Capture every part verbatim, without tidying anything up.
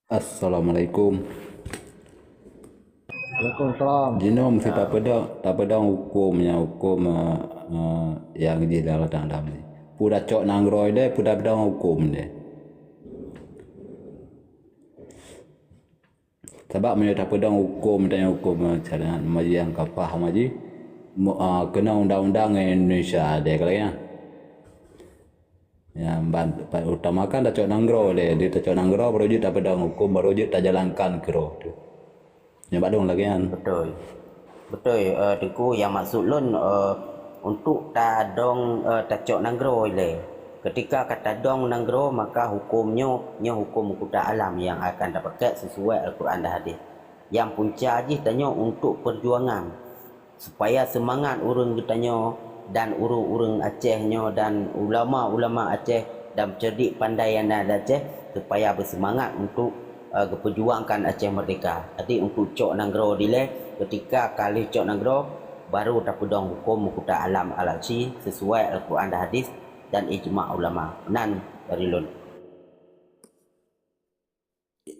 Assalamualaikum. Waalaikumsalam. Jinoe meusti tapeudong, tapeudong huköm nyan, huköm, eh, eh, nyang jih dalam Undang-Undang nyan. Peue tacok nanggroe ilèe, peue tapeudong huköm ilèe. Sabab meunyoe tapeudong huköm, tanyong huköm, eh, cara Haji nyang ka paham Haji, mu-, ah, keunong undang-undang Indonesia deh, kalau nyan. Ya, ban, ban utamakan tacok nanggroe lé. Di tacok nanggroe baru jeuet tapeudong huköm, baru jeuet tajalankan keudroe teuh. Nyan bak lôn lagèe nyan. Beutôi. Beutôi, eh, Teungku, nyang maksud lôn, eh, untuk tadong, eh, tacok nanggroe ilèe. Ketika ka tadong nanggroe, maka huköm nyoe, nyoe huköm meukuta alam nyang akan tapakék sisuai Al-Quran dan Hadis. Nyang punca jih tanyoe untuk peujuangan. Supaya seumangat ureuëng geutanyoe dan ureuëng-ureuëng Aceh nyoe dan ulama-ulama Aceh dan cerdik pandai nyang na di Aceh, supaya beuseumangat untuk, eh, geupeujuangkan Aceh meurdeka. Jadi untuk cok nanggroe dilée, keutika ka lheueh cok nanggroe, baru tapeudong huköm meukuta alam Al-Arsy sisuai Al-Quran dan Hadis dan ijma ulama. Nan dari lôn.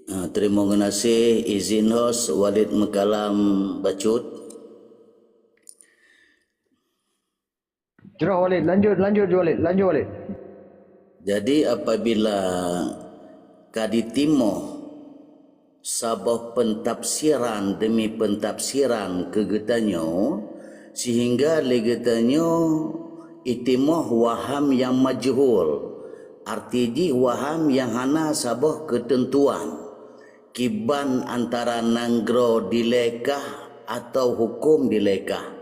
Ah, teurimong geunaséh, izin host Walid meukalam bacut. Jroh Walid, lanjut, lanjut Walid, lanjut Walid. Jadi apabila ka ditimoh saboh pentafsiran demi pentafsiran keu geutanyoe, sehingga lé geutanyoe itimoh waham nyang majhul, arti jih waham nyang hana saboh keuteuntuan, kiban antara nanggroe dilée kah atawa huköm dilée kah.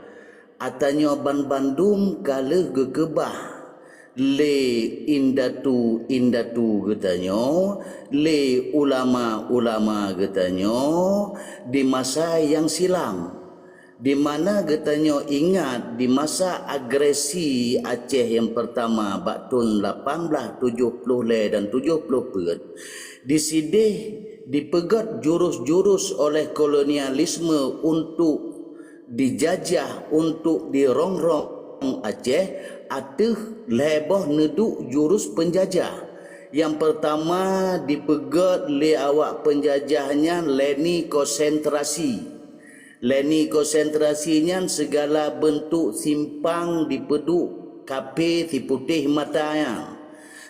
Atanyoe banbandum ka lheueh geukeubah lé indatu-indatu geutanyoe, lé ulama-ulama geutanyoe di masa nyang silam. Di mana geutanyoe ingat di masa agresi Aceh nyang peurtama bak thon lapan blaih tujoh ploh lhée dan tujoh ploh peuet, disideh dipeugét jurus-jurus oleh kolonialisme untuk dijajah, untuk dirongrong Aceh ateueh lhée boh neuduek jurus peunjajah. Nyang peurtama dipeugét lé awak peunjajah nyan leni konsentrasi. Leni konsentrasi nyan sigala beuntuk simpang dipeuduek kaphé siputéh mata nyan,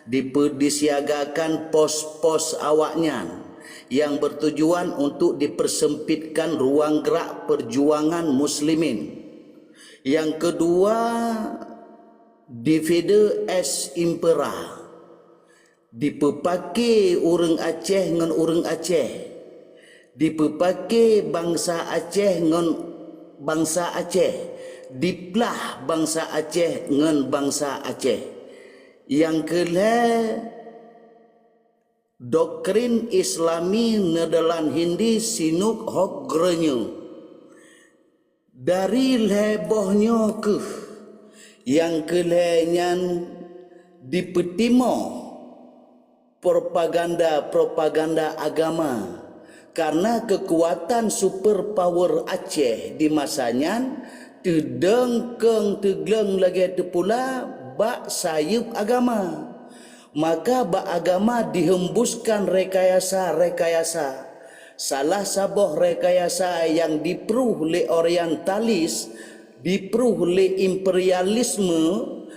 dipeudisiagakan pos-pos awaknyan nyang beutujuan untuk dipeurseumpitkan ruang grak peujuangan muslimin. Nyang keudua, divide et impera. Dipeupake ureuëng Aceh ngon ureuëng Aceh, dipeupake bansa Aceh ngon bansa Aceh, diplah bansa Aceh ngon bansa Aceh. Nyang keulhée, doktrin Islami Nederland Hindi Sinuk Hok Grenye. Dari lhée boh nyoe kheueh nyang keu lhée nyan dipeutimoh propaganda-propaganda agama, kareuna keukuatan super power Aceh di masa nyan teudong kong teugleng lagée teupula bak sayeuep agama. Maka bak agama dihembuskan rekayasa-rekayasa. Salah saboh rekayasa nyang diprooh lé orientalis, diprooh lé imperialisme,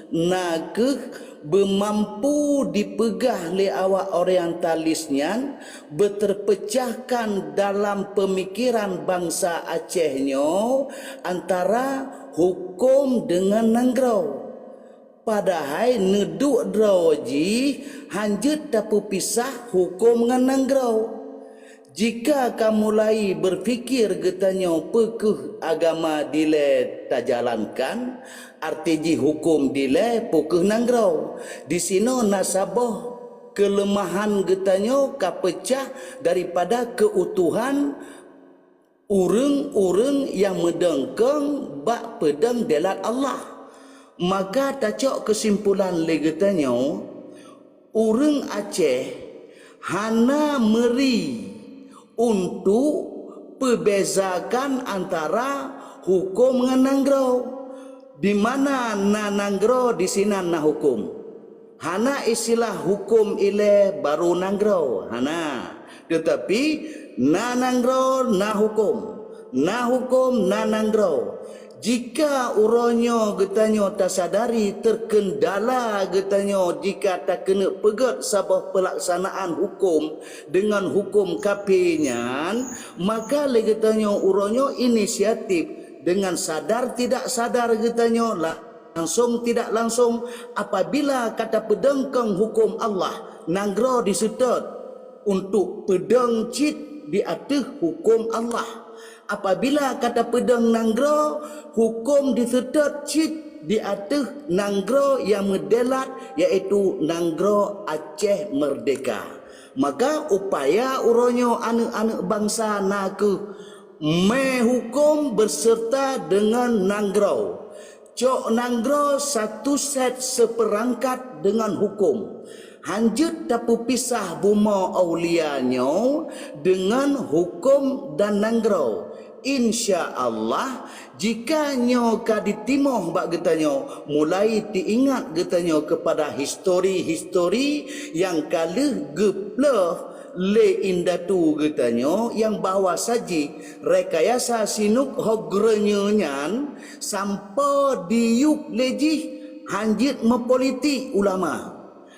na kheueh beumampu dipeugah lé awak orientalis nyan beuteupeucahkan dalam peumikeran bansa Aceh nyoe antara huköm deungon nanggroe. Padahai neuduek droe jih hanjeuet tapeupisah huköm ngon nanggroe. Jika ka mulai beurpikir geutanyoe peu kheueh agama dilée tajalankan, arti jih huköm dilée peu kheueh nanggroe. Disinoe na saboh keuleumahan geutanyoe ka peucah daripada keuutuhan ureuëng-ureuëng nyang meudong kong bak peudong deulat Allah. Maka tacok keusimpulan lé geutanyoe, ureuëng Aceh hana meuri untuk peubezakan antara huköm ngon nanggroe. Di mana na nanggroe, disinan na huköm. Hana istilah huköm ilée baru nanggroe, hana. Teutapi na nanggroe, na huköm. Na huköm, na nanggroe. Jika uroe nyoe geutanyoe tasadari teukeundala geutanyoe jika takeuneuk peugét saboh peulaksanaan huköm deungon huköm kafé nyan, maka lé geutanyoe uroe nyoe inisiatif deungon sadar tidak sadar geutanyoe la- langsung tidak langsung, apabila ka tapeudong kong huköm Allah, nanggroe diseutôt untuk peudong cit di ateueh huköm Allah. Apabila ka tapeudong nanggroe, huköm diseutôt cit di ateueh nanggroe nyang meudelat, yaitu nanggroe Aceh Merdeka. Maka upaya uroe nyoe aneuëk-aneuëk bansa na kheueh meuhuköm beuseureuta deungon nanggroe. Cok nanggroe satu set seupeurangkat deungon huköm. Hanjeuet tapeupisah bumoe aulia nyoe deungon huköm dan nanggroe. Insya Allah, jika nyoe ka ditimoh bak geutanyoe, mulai teuingat geutanyoe keupada histori-histori nyang ka lheueh geuplôh lé indatu geutanyoe nyang bahwa saji rekayasa sinuk hogreunyoe nyan sampoe diyueb lé jih hanjeuet meupolitik ulama,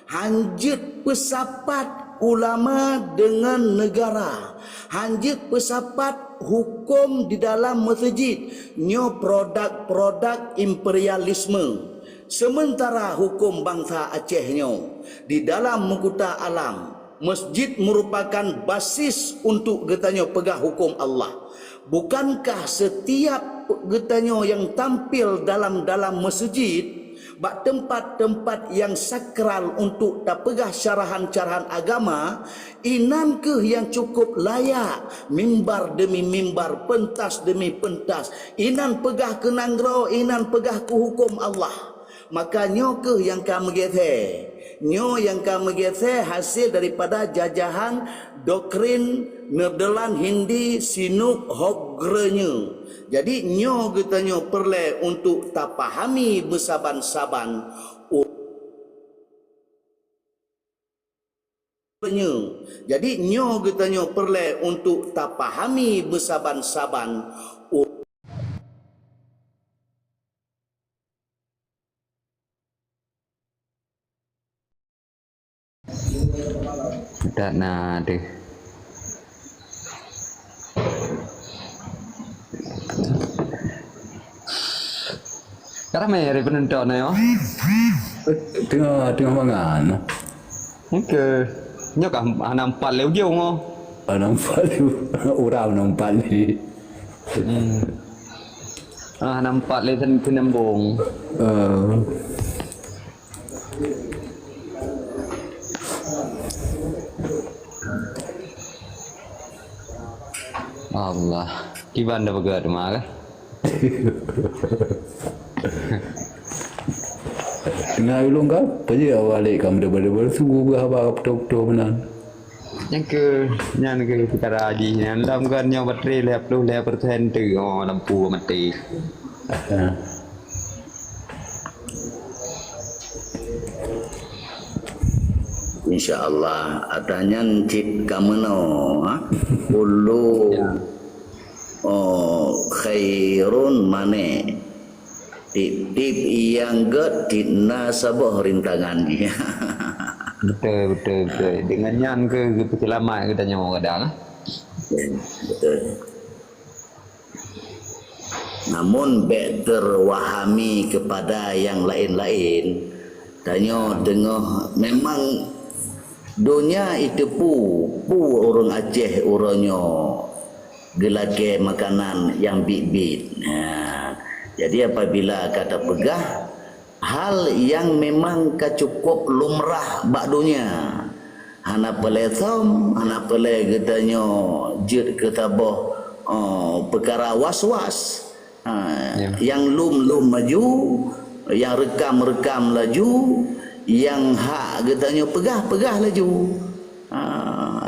hanjeuet peusapat ulama deungon neugara, hanjeuet peusapat huköm di dalam meuseujid, nyoe produk-produk imperialisme. Seumeuntara huköm bansa Aceh nyoe di dalam meukuta alam, Masjid meurupakan basis untuk geutanyoe peugah huköm Allah. Bukankah setiap geutanyoe nyang tampil dalam-dalam masjid, bak teumpat-teumpat nyang sakral untuk tapeugah syarahan-syarahan agama, inan kheueh nyang cukup layak, mimbar demi mimbar, peuntas demi peuntas, inan peugah keu nanggroe, inan peugah keu huköm Allah. Maka nyoe kheueh nyang ka meugeusé. Nyoe nyang ka meugeusé hasé daripada jajahan doktrin Nederland Hindi Sinuk Hogreunyoe. Jadi, nyoe geutanyoe peureulée untuk tapahami meusaban-saban u-, nyoe. Jadi, nyoe geutanyoe peureulée untuk tapahami meusaban-saban u-, Dak na deh. Ka ramé ari peunonton nyoe. Teungoh, teungoh mangan. Oke. Nyoe ka hana empat lé ujong oh. Hana empat lé. Urang hana empat lé. Hmm. Ah, hana empat lé sen-, seunambong. Eh. Allah. Kiban dah peugah tu mah kah? Teungoh ulôn ka, paje awak lé ka meudeuba-deuba su geupeugah haba beutôi-beutôi meunan. Nyang keu, nyan keu peukara jih nyan. Lam kan nyoe baterai lhèe ploh lhèe persen teuk, oh, lampu maté. Insya Allah, ata nyan cit ka meunoe, ha? Kullu, oh, khairun mane. Tiep-tiep nyang gèt cit na saboh rintangan jih. Beutôi, beutôi, beutôi. Dengan nyan keu geupeuseulamat geutanyoe kadang, ha? Beutôi. Namun bèk terwahami kepada yang lain-lain. Tanyoe teungoh memang donya iteupeue, peue ureueng Aceh uroe nyoe geulakèe makanan nyang biet-biet. Nah, jadi apabila ka tapeugah, hal nyang memang ka cukup lumrah bak donya. Hana peureulèe thom, hana peureulèe geutanyoe jeuet keu saboh, eh, peukara was-was. Ha, ya. Nyang lom-lom laju, nyang reukam-reukam laju, nyang hak geutanyoe peugah-peugah laju. Ha,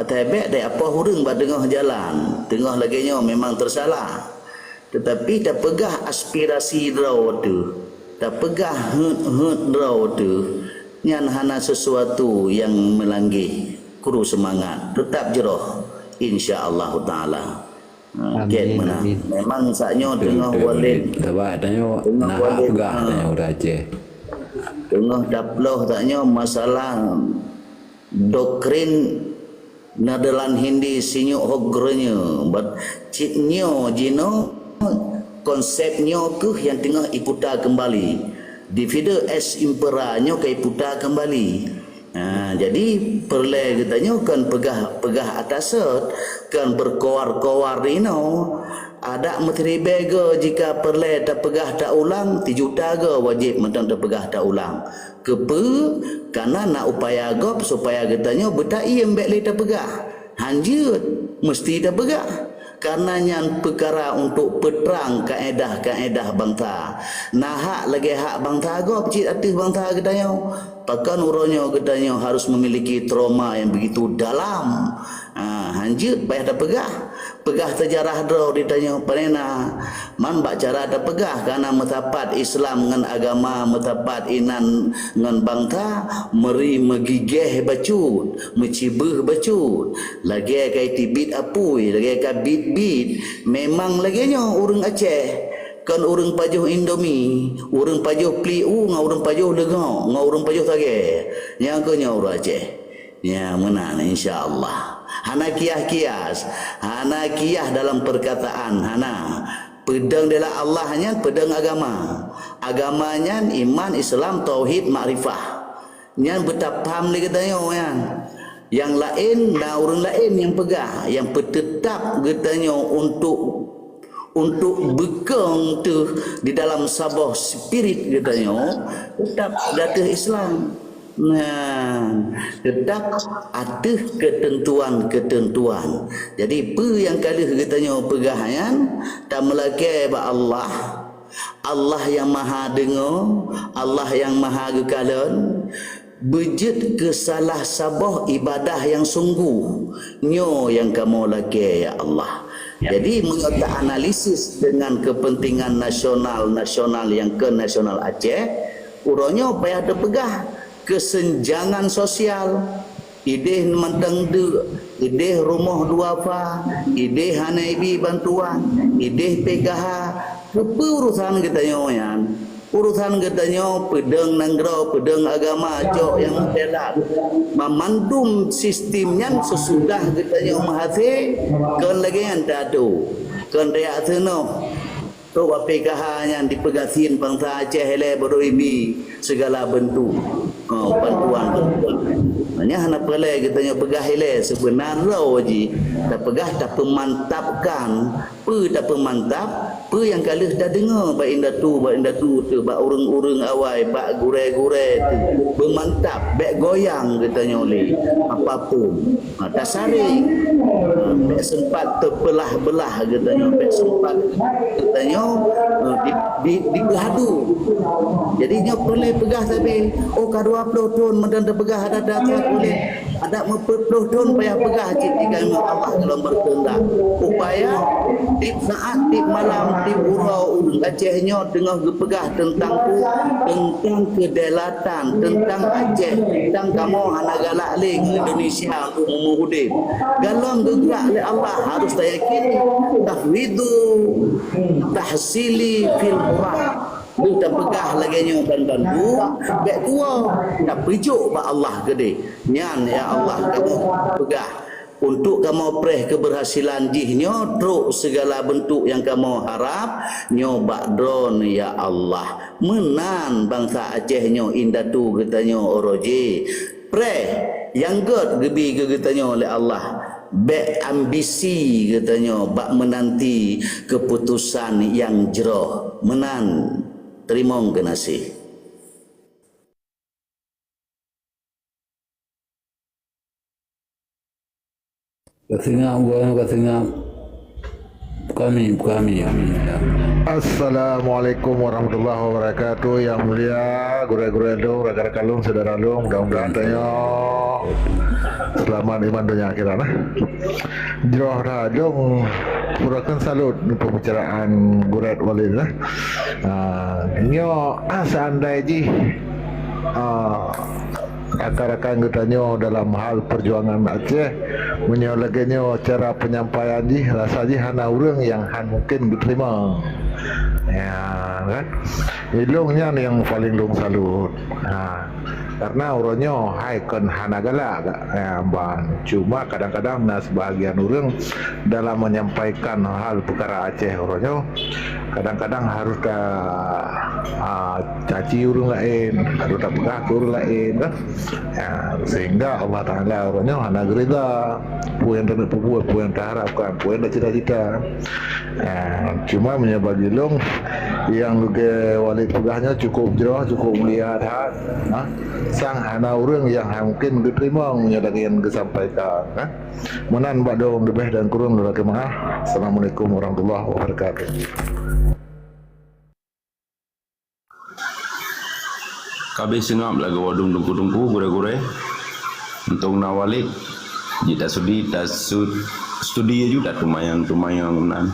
atai bèk deh apoh ureueng bak teungoh jalan, teungoh lagèe nyoe memang teusalah. Teutapi tapeugah aspirasi droe teuh, tapeugah heuet-heuet droe teuh, Nyan hana sesuatu nyang meulanggeh. Kru seumangat, teutab jroh, insya Allahu taala. Ha, Amin, gét meunan. Amin. Memang saat nyoe betul, teungoh betul, Walid, betul. Sabab tanyoe teungoh na hak Walid, peugah, ha, tanyoe ureueng Aceh. Teungoh taploh saat nyoe masalah doktrin Netherlands Hindi sinyok hok grenya, bat cit nyoe jinoe konsep nyoe keuh nyang teungoh iputa keumbali. Divide et impera nyoe ka iputa keumbali. Ha, jadi peureulée geutanyoe kon peugah, peugah ata sot, kon beukoar-koar inoe. Adak meuteuribée goe jika peureulée tapeugah taulang, tijuta goe wajéb mantong tapeugah taulang. Keupeue? Kana na upaya gob supaya geutanyoe beutaiem bék lé tapeugah. Hanjeuet, meuseuti tapeugah. Kana nyan peukara untuk peutrang kaedah-kaedah bansa. Na hak lagée hak bansa gob cit ateueh bansa geutanyoe. Pakon uroe nyoe geutanyoe harus memiliki trauma nyang begitu dalam? Ha, hanjeuet payah tapeugah. Peugah seujarah droe di tanyoe pane na. Man bak cara tapeugah kana meusapat Islam ngon agama, meusapat inan ngon bansa, meuri meugigéh bacut, meucibeuh bacut. Lagée ka itibiet apui, lagée ka biet-biet. Memang lagée nyoe ureuëng Aceh. Kon ureuëng pajoh Indomie, ureuëng pajoh pliek u ngon ureuëng pajoh leungok, ngon ureuëng pajoh sagée. Nyang keu nyoe ureuëng Aceh. Ya, meunan, insya Allah. Hana kias-kias, hana kias dalam perkataan, hana. Peudong dilah Allah nyan peudong agama. Agama nyan iman, Islam, tauhid, makrifah. Nyan beutapaham lé geutanyoe nyan. Nyang laén na ureuëng laén nyang peugah, nyang peuteutab geutanyoe untuk untuk beukong teuh di dalam saboh spirit geutanyoe, teutab di ateueh Islam. Nah, teutab ateueh keuteuntuan-keuteuntuan. Jadi, peue nyang ka lheueh geutanyoe peugah nyan, tameulakée bak Allah. Allah nyang Maha Deungoe, Allah nyang Maha Geukalon, beujeuet keu salah saboh ibadah nyang sungguh. Nyoe nyang kamoe lakée, ya Allah. Ya. Jadi, meunyoe ta-analisis deungon keupeuntengan nasional-nasional nyang keu nasional Aceh, uroe nyoe payah teupeugah keuseunjangan sosial. Ideh mantong deuk, ideh rumoh duafa, ideh hana ibi bantuan, ideh P K H. Keupeue urosan geutanyoe nyan? Urosan geutanyoe peudong nanggroe, peudong agama, cok nyang meukelat. Mamandum sistem nyan seusudah geutanyoe meuhase, kon lagée nyan teuatoe, kon tajak seunoh. Trok bak P K H nyan dipeugasien bansa Aceh ilée baroe ibi sigala beuntuk, oh, bantuan-bantuan. Nyan hana peureulée geutanyoe peugah ilée, seubeuna droe jih tapeugah tapeumantapkan. Peue tapeumantap? Peue nyang ka lheueh tadeungoe bak indatu, bak indatu teuh, bak ureuëng-ureuëng awai, bak gurée-gurée teuh. Beumantap, bék goyang geutanyoe lé apapun. Ha, tasaré. Ha, bék sempat teupeulah-beulah geutanyoe, bék sempat geutanyoe, ha, di, di, dipeuhadu. Jadi nyoe peureulée peugah sabe, oh, ka dua ploh thon mantong tapeugah adat-adat ulée. Adak meupeuet ploh thon payah peugah cit di kalimat Allah dalam beureukeundak. Upaya tieb saát, tieb malam, tieb uroe ureuëng Aceh nyoe teungoh geupeugah teuntang peue, teuntang keudela tan, teuntang Aceh, teuntang kamoe hana galak lé ngon Indonesia untuk meumuh udeb. Galom geugrak lé Allah harus tayakini, tahfidu tahsili fil murad. Lheueh tapeugah lagée nyoe ban-ban tu, bék tuwoe, tapeujok bak Allah keudeh. Nyan, ya Allah, kamoe peugah. Untuk kamoe preh keubeurhasilan jih nyoe trok sigala beuntuk nyang kamoe harab, nyoe bak Droeneuh, ya Allah. Meunan bansa Aceh nyoe indatu geutanyoe uroe jih. Preh nyang gét geubi keu geutanyoe lé Allah. Bék ambisi geutanyoe bak meunanti keuputosan nyang jroh. Meunan, teurimong geunaséh. Ka seungab, bukan ka seungab. Kami, kami, kami. Assalamualaikum warahmatullahi wabarakatuh. Yang mulia gurée-gurée lôn, rakan-rakan lôn, syedara lôn, mudah-mudahan tanyoe seulamat iman donya akhirat, nah. Jroh that lôn, purakan salut pembicaraan Gurée Walid, nah. Ah, nyoe, ah, seandai jih, ah, rakan-rakan geutanyoe dalam hal perjuangan Aceh. Meunyoe lagée nyoe cara penyampaian jih, rasa jih hana ureuëng nyang han mungkin geuteurimong. Ya, kan? Ilong nyan nyang paling lôn salut. Ha. Karena uroe nyoe hai kon hana galak, ya, ban. Cuma kadang-kadang na sebahagian ureuëng dalam menyampaikan hal peukara Aceh uroe nyoe, kadang-kadang harus ta, ah, caci ureuëng laén, harus tapeugah keu ureuëng laén, kan? Ya, sehingga Allah Taala uroe nyoe hana geurida peue nyang taneuk peubuet, peue nyang taharapkan, peue nyang tacita-cita. Ah, cuma meunyoe bagi lôn, nyang lagée Walid peugah nyoe cukup jroh, cukup mulia that, ha? Sang hana ureuëng nyang mungkin geuteurimong meunyoe lagée nyang geusampaikan, ha? Meunan bak lôn, leubeh dan kureueng lôn lakée meu'ah. Assalamualaikum warahmatullahi wabarakatuh. Ka abéh seungab lagoe wadong teungku-teungku, gurée-gurée. Untông na Walid, jeuet tasudi, tasu-, studi aju, tatumayang-tumayang nan.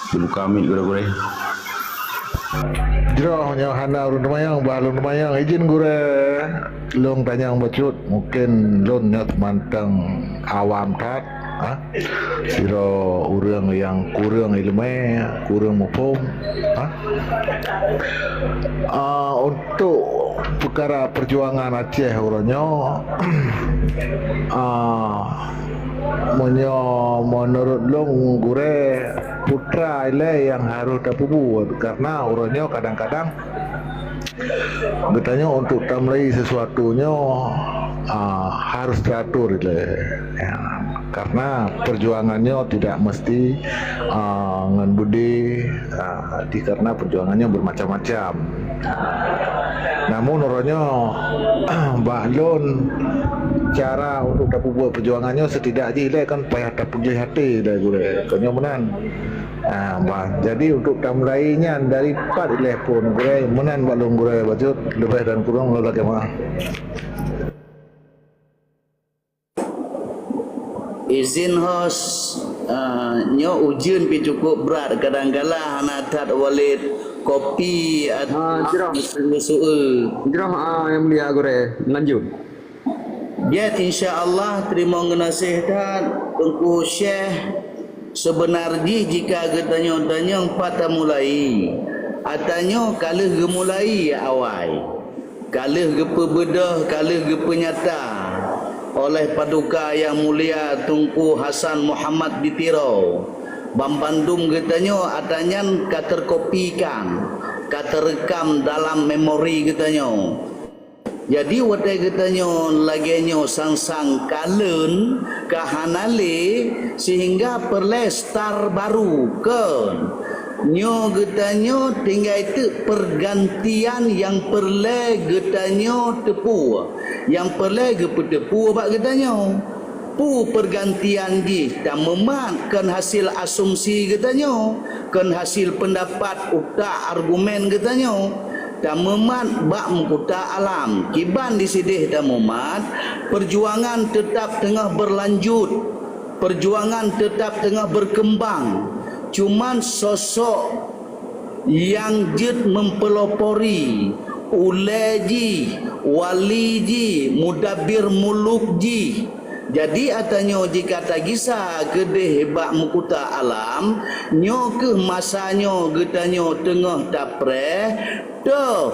Dibuka mic gurée-gurée. Jroh nyoe hana ureuëng teumayang, bah lôn teumayang. Izin gurée, lôn tanyong bacut. Mungkin lôn nyoe mantong awam that, ha? Sidroe ureuëng nyang kureueng iéleumé, kureueng muphom, ha? Ah, untuk peukara perjuangan Aceh uroe nyoe, ah, meunyoe meunurot lôn gurée, putra ilée nyang harôh tapeubuet, karena uroe nyoe kadang-kadang geutanyoe untuk tamulai sesuatu nyoe, ah, harôh teuatur ilée. Ya, karena perjuangan nyoe tidak mesti, ah, ngon beudé, ah, di, karena perjuangan nyoe bermacam-macam. Namun uroe nyoe, bak lôn, cara untuk tapeubuet perjuangan nyoe setidak jih ilée kan payah tapeugléh até ilée gurée. Kon nyoe meunan. Ah, bah, jadi untuk tamulai nyan dari pat ilée phon gurée, meunan bak lôn gurée bacut, leubeh dan kureueng lôn lakée meu'ah. Izin host, ah, nyoe ujeuen pih cukup brat, kadang kala hana that Walid kopi atau Ah, jroh. Jroh, ah, nyang mulia gurée, lanjut. Jeuet, insya Allah, teurimong geunaséh that, Teungku Syekh. Seubeuna jih jika geutanyoe tanyong pat tamulai, atanyoe ka lheueh geumulai awai. Ka lheueh geupeubeudôh, ka lheueh geupeunyata oleh Paduka Yang Mulia Teungku Hasan Muhammad di Tiro. Banmandum geutanyoe atanyan ka teukopikan, ka teureukam dalam memori geutanyoe. Jadi, watée geutanyoe lagée nyoe sang-sang ka leuen, ka hana lé, sehingga peureulée star baru, kon. Nyoe geutanyoe tinggai teuk pergantian nyang peureulée geutanyoe teupeue, nyang peureulée geupeuteupeue bak geutanyoe. Peue pergantian jih tameumat kon hasil asumsi geutanyoe, kon hasil peundapat utak argumen geutanyoe. Tameumat bak meukuta alam. Kiban disideh tameumat, perjuangan teutap teungoh beulanjut, perjuangan teutap teungoh beukeumbang. Cuman sosok nyang jeuet meupeulopori, ulée jih, wali jih, mudabbir muluk jih. Jadi, atanyoe jika tagisa keudeh bak meukuta alam, nyoe kheueh masa nyoe geutanyoe teungoh tapreh, toh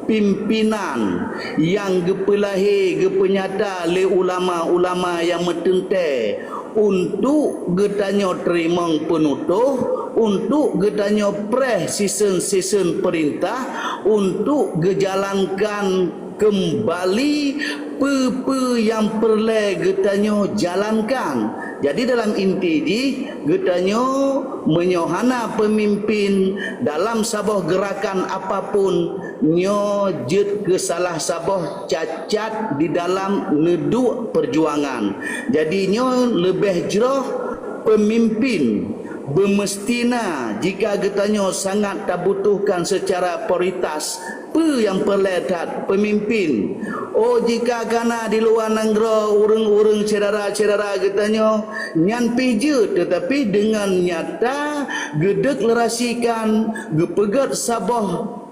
pimpinan nyang geupeulahé, geupeunyata lé ulama-ulama nyang meuteuntée untuk geutanyoe teurimong peunutoh, untuk geutanyoe preh sisen-sisen peurintah, untuk geujalankan keumbali peue-peue nyang peureulée geutanyoe jalankan. Jadi, dalam inti jih, geutanyoe meunyoe hana peumimpin dalam saboh geurakan apapun, nyoe jeuet keu salah saboh cacat di dalam neuduek peujuangan. Jadi, nyoe leubeh jroh peumimpin beumeustina jika geutanyoe sangat tabutuhkan seucara prioritas peue nyang peureulée that peumimpin. Oh, jika kana di luwa nanggroe ureuëng-ureuëng syedara-syedara geutanyoe, nyan pih jeuet, teutapi deungon nyata geudeklarasikan, geupeugét saboh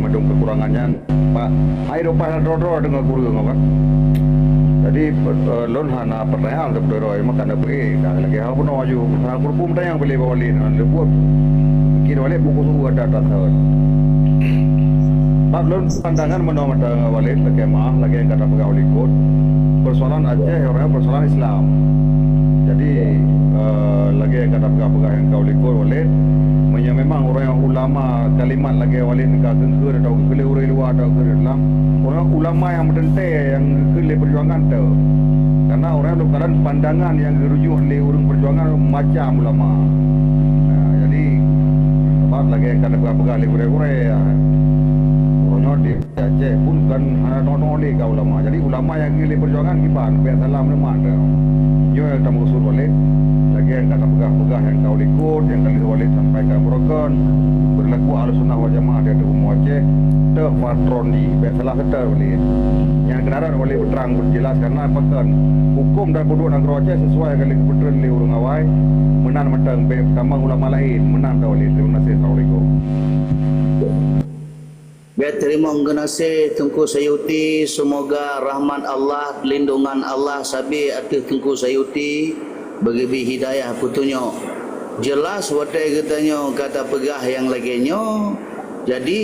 mandum kekurangan nyan. Pak, hai dompah na droe-droe deungoe kureueng, kan? Jadi, eh, lôn hana pertanyaan keu droe-droe, maka na peuék, ka lagée haba bunoe aju. Hana kureueng tanyong bak lé bak Walid, na leubuet. Kira Walid buku suku ada dasar. Bak lôn pandangan meunoe mata Walid, lagée maah, lagée nyang ka tapeugah u likot. Persoalan Aceh, orang persoalan Islam. Jadi, eh, lagée nyang ka tapeugah-peugah nyang ka u likot Walid, meunyoe memang orang ulama kalimat lagée Walid ka geukheun atau geukheun lé ureuëng luwa atau geukheun dalam, orang ulama nyang meuteuntée nyang geukheun lé perjuangan tu. Karena orang lôn kalon pandangan nyang geurujuk lé ureuëng perjuangan macam ulama. Nah, jadi, sebab lagée nyang ka tapeugah-peugah lé gurée-gurée, ya. Orang nyoe di Aceh pun kan hana tengok-tengok lé ka ulama. Jadi ulama nyang geukheun lé perjuangan kiban, bèk salah meuneumat. Nyoe nyang tameukeusut Walid, lagée nyang ka tapeugah-peugah nyang ka u likot, nyang ka lheueh Walid sampaikan baroekon, beurlaku Ahlussunnah wal Jamaah di ateueh bumoe Aceh, teuh patron jih, bèk salah seutôt Walid. Nyang keudroe Walid peutrang peujeulaih karena pakon huköm dan peuduek nanggroe Aceh sesuai nyang ka lheueh geupeutrön lé ureuëng awai, meunan mantong bèk tamong ulama laén, meunan dah Walid. Terima kasih. Assalamualaikum. Geuteurima geunaséh Teungku Sayuti, seumoga rahmat Allah, lindungan Allah sabe ateueh Teungku Sayuti, beugeubri hidayah peutunyok. Jeulaih watée geutanyoe ka tapeugah nyang lagée nyoe, jadi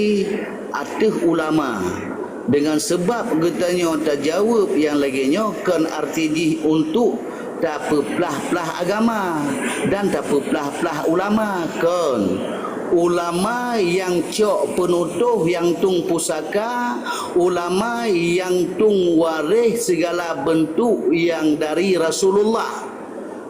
ateueh ulama. Deungon seubab geutanyoe tajaweueb nyang lagée nyoe kon arti jih untuk tapeuplah-plah agama dan tapeuplah-plah ulama, kon. Ulama nyang cok peunutoh nyang tueng pusaka, ulama nyang tueng waréh sigala beuntuk nyang dari Rasulullah.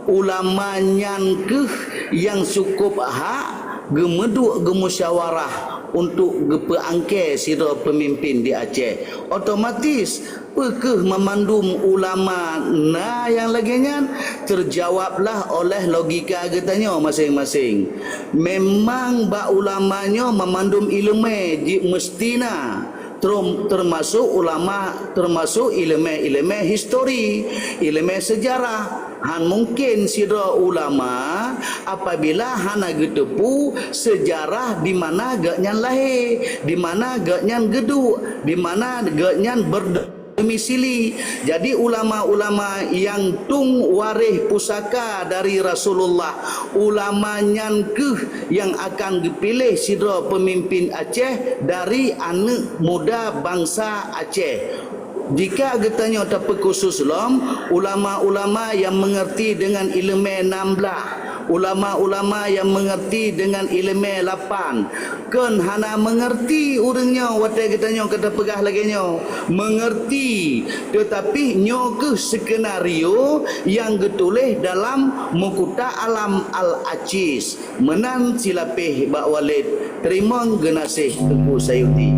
Ulama nyan kheueh nyang cukôp hak geumeuduek geumusyawarah untuk geupeuangkée sidroe peumimpin di Aceh. Otomatis, peu kheueh mamandum ulama na nyang lagée nyan? Teujawablah oleh logika geutanyoe maséng-maséng. Memang bak ulama nyoe mamandum iéleumé jih meuseuti na, terum-, teumasok ulama, teumasok iéleumé-iéleumé histori, iéleumé seujarah. Hán mungken sidroe ulama apabila hana geuteupeue seujarah di mana geuhnyan lahé, di mana geuhnyan geuduek, di mana geuhnyan berdomisili. Jadi ulama-ulama nyang tueng waréh pusaka dari Rasulullah, ulama nyan kheueh nyang akan geupiléh sidroe peumimpin Aceh dari aneuëk muda bansa Aceh. Jika geutanyoe tapeukusus lom, ulama-ulama nyang meungeurti deungon iéleumé nam blah, ulama-ulama nyang meungeurti deungon iéleumé lapan, kon hana meungeurti ureuëng nyoe watée geutanyoe ka tapeugah lagée nyoe. Meungeurti, teutapi nyoe kheueh skenario nyang geutuléh dalam Mukhtar Alam Al-Aziz. Meunan silapéh bak Walid, teurimong geunaséh Teungku Sayuti.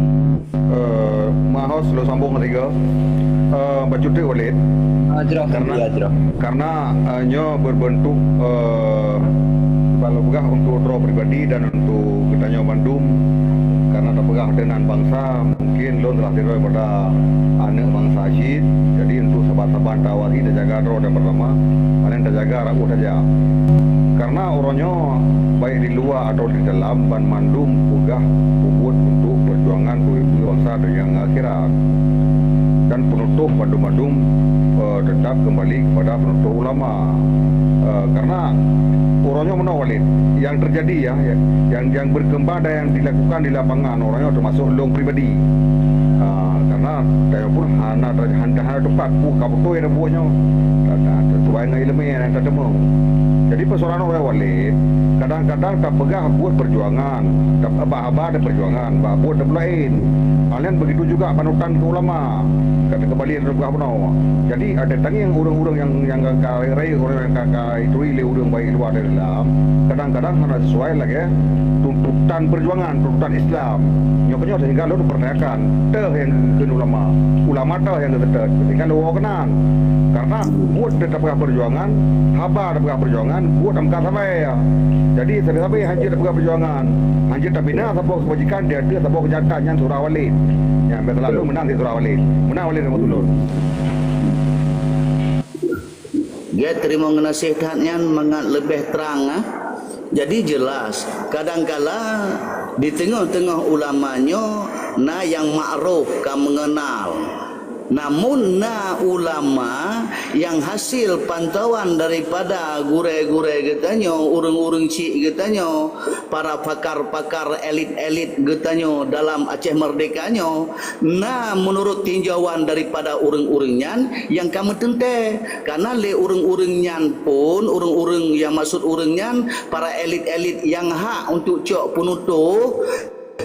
Eh, meu'ah host, lôn sambong sigoe. Eh, bacut teuk Walid. Ah, jroh, karena, ya, jroh. Karena, eh, nyoe berbentuk, eh, bak lôn peugah untuk droe pribadi dan untuk geutanyoe bandum. Karena tapeugah meunan bansa, mungkin lôn salah sidroe pada aneuk bansa cit. Jadi untuk saban-saban tawari tajaga droe dan pertama, hana tajaga rabu saja. Karena uroe nyoe baik di luwa atau di dalam, banmandum peugah peubuet untuk perjuangan peubeubasan donya ngon akhirat. Dan penutup bandum-bandum, eh, tetap kembali kepada penutup ulama. Eh, karena uroe nyoe meunoe Walid, yang terjadi ya, ya, yang, yang berkembang dan yang dilakukan di lapangan uroe nyoe termasuk lôn pribadi. Ah, karena tanyoe pun hana, hana, hana tepat peue ka beutôi nyang tabuet nyoe. Sesuai ngon ileumèe nyang tateumèe. Jadi persoalan uroe nyoe Walid, kadang-kadang tapeugah buet perjuangan, ta-, bak haba ada perjuangan, bak buet ada laén. Hal nyan begitu juga panutan keu ulama. Kata kembali ada buah bunoe. Jadi ada tangieng ureueng-ureueng nyang, nyang ka, ka rayeuk, ureueng nyang ka, ka ituri lé ureueng baik luwa dan dalam, kadang-kadang hana sesuai lagèe tuntutan perjuangan, tuntutan Islam. Nyoe keunyoe sehingga lôn pertanyakan, teuh nyang geukheun ulama, ulama teuh nyang geuseutôt, sehingga lôn woe keunan. Karena buet tapeugah perjuangan, haba tapeugah perjuangan, buet nyang ka sabai. Jadi sabe-sabe hanjeuet tapeugah perjuangan, hanjeuet tabina saboh keubajikan di ateueh saboh keujahatan nyan surah Walid. Nyan biasa lalu meunan di surah Walid. Meunan Walid Rahmatullah. Gét teurimong geunaséh that nyan mangat leubeh trang, ah. Jadi jelas, kadangkala di teungoh-teungoh ulama nyoe na nyang ma'ruf ka meungeunal. Namun na ulama nyang hasil pantauan daripada gurée-gurée geutanyoe, ureuëng-ureuëng chik geutanyoe, para pakar-pakar elit-elit geutanyoe dalam Aceh Merdeka nyoe, na meunurot tinjauan daripada ureuëng-ureuëng nyan nyang ka meuteuntée. Kana lé ureuëng-ureuëng nyan pun, ureuëng-ureuëng nyang maksud ureuëng nyan, para elit-elit nyang hak untuk cok peunutoh,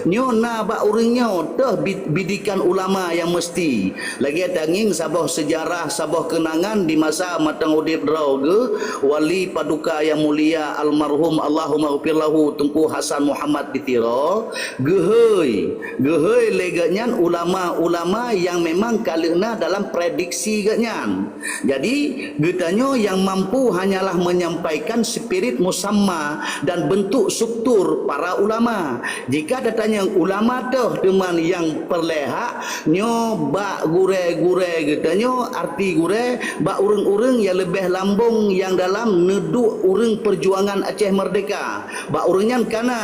nyoe na bak ureuëng nyoe teuh bi-, bidikan ulama nyang meusti. Lagée tangieng saboh seujarah, saboh keunangan di masa mantong udeb droe geuh, wali paduka nyang mulia almarhum Allahumma ghfir lahu Teungku Hasan Muhammad di Tiro, geuhôi, geuhôi lé geuhnyan ulama-ulama nyang memang ka lheueh na dalam prediksi geuhnyan. Jadi, geutanyoe nyang mampu hanyalah menyampaikan spirit musamma dan bentuk struktur para ulama. Jika tatanyong ulama teuh teuma nyang peureulée hak, nyoe bak gurée-gurée geutanyoe, arti gurée, bak ureuëng-ureuëng nyang leubeh lambong nyang dalam neuduek ureuëng peujuangan Aceh Merdeka. Bak ureuëng nyan kana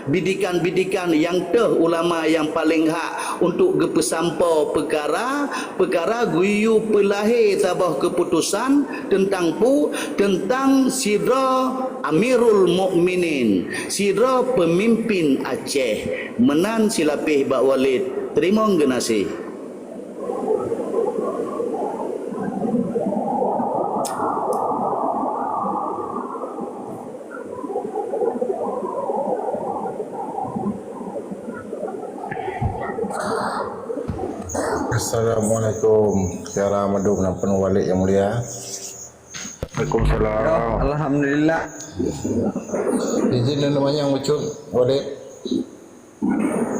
bidikan-bidikan nyang teuh ulama nyang paleng hak untuk geupeusampoe peukara, peukara geuyue peulahé saboh keuputosan teuntang pu-, teuntang sidroe Amirul Mukminin, sidroe peumimpin Aceh. Meunan silapéh bak Walid. Teurimong geunaséh. Assalamualaikum. Syara mandum dan penuh Walid yang mulia. Waalaikumsalam. Ya, alhamdulillah. Izin dan namanya ngucap Walid.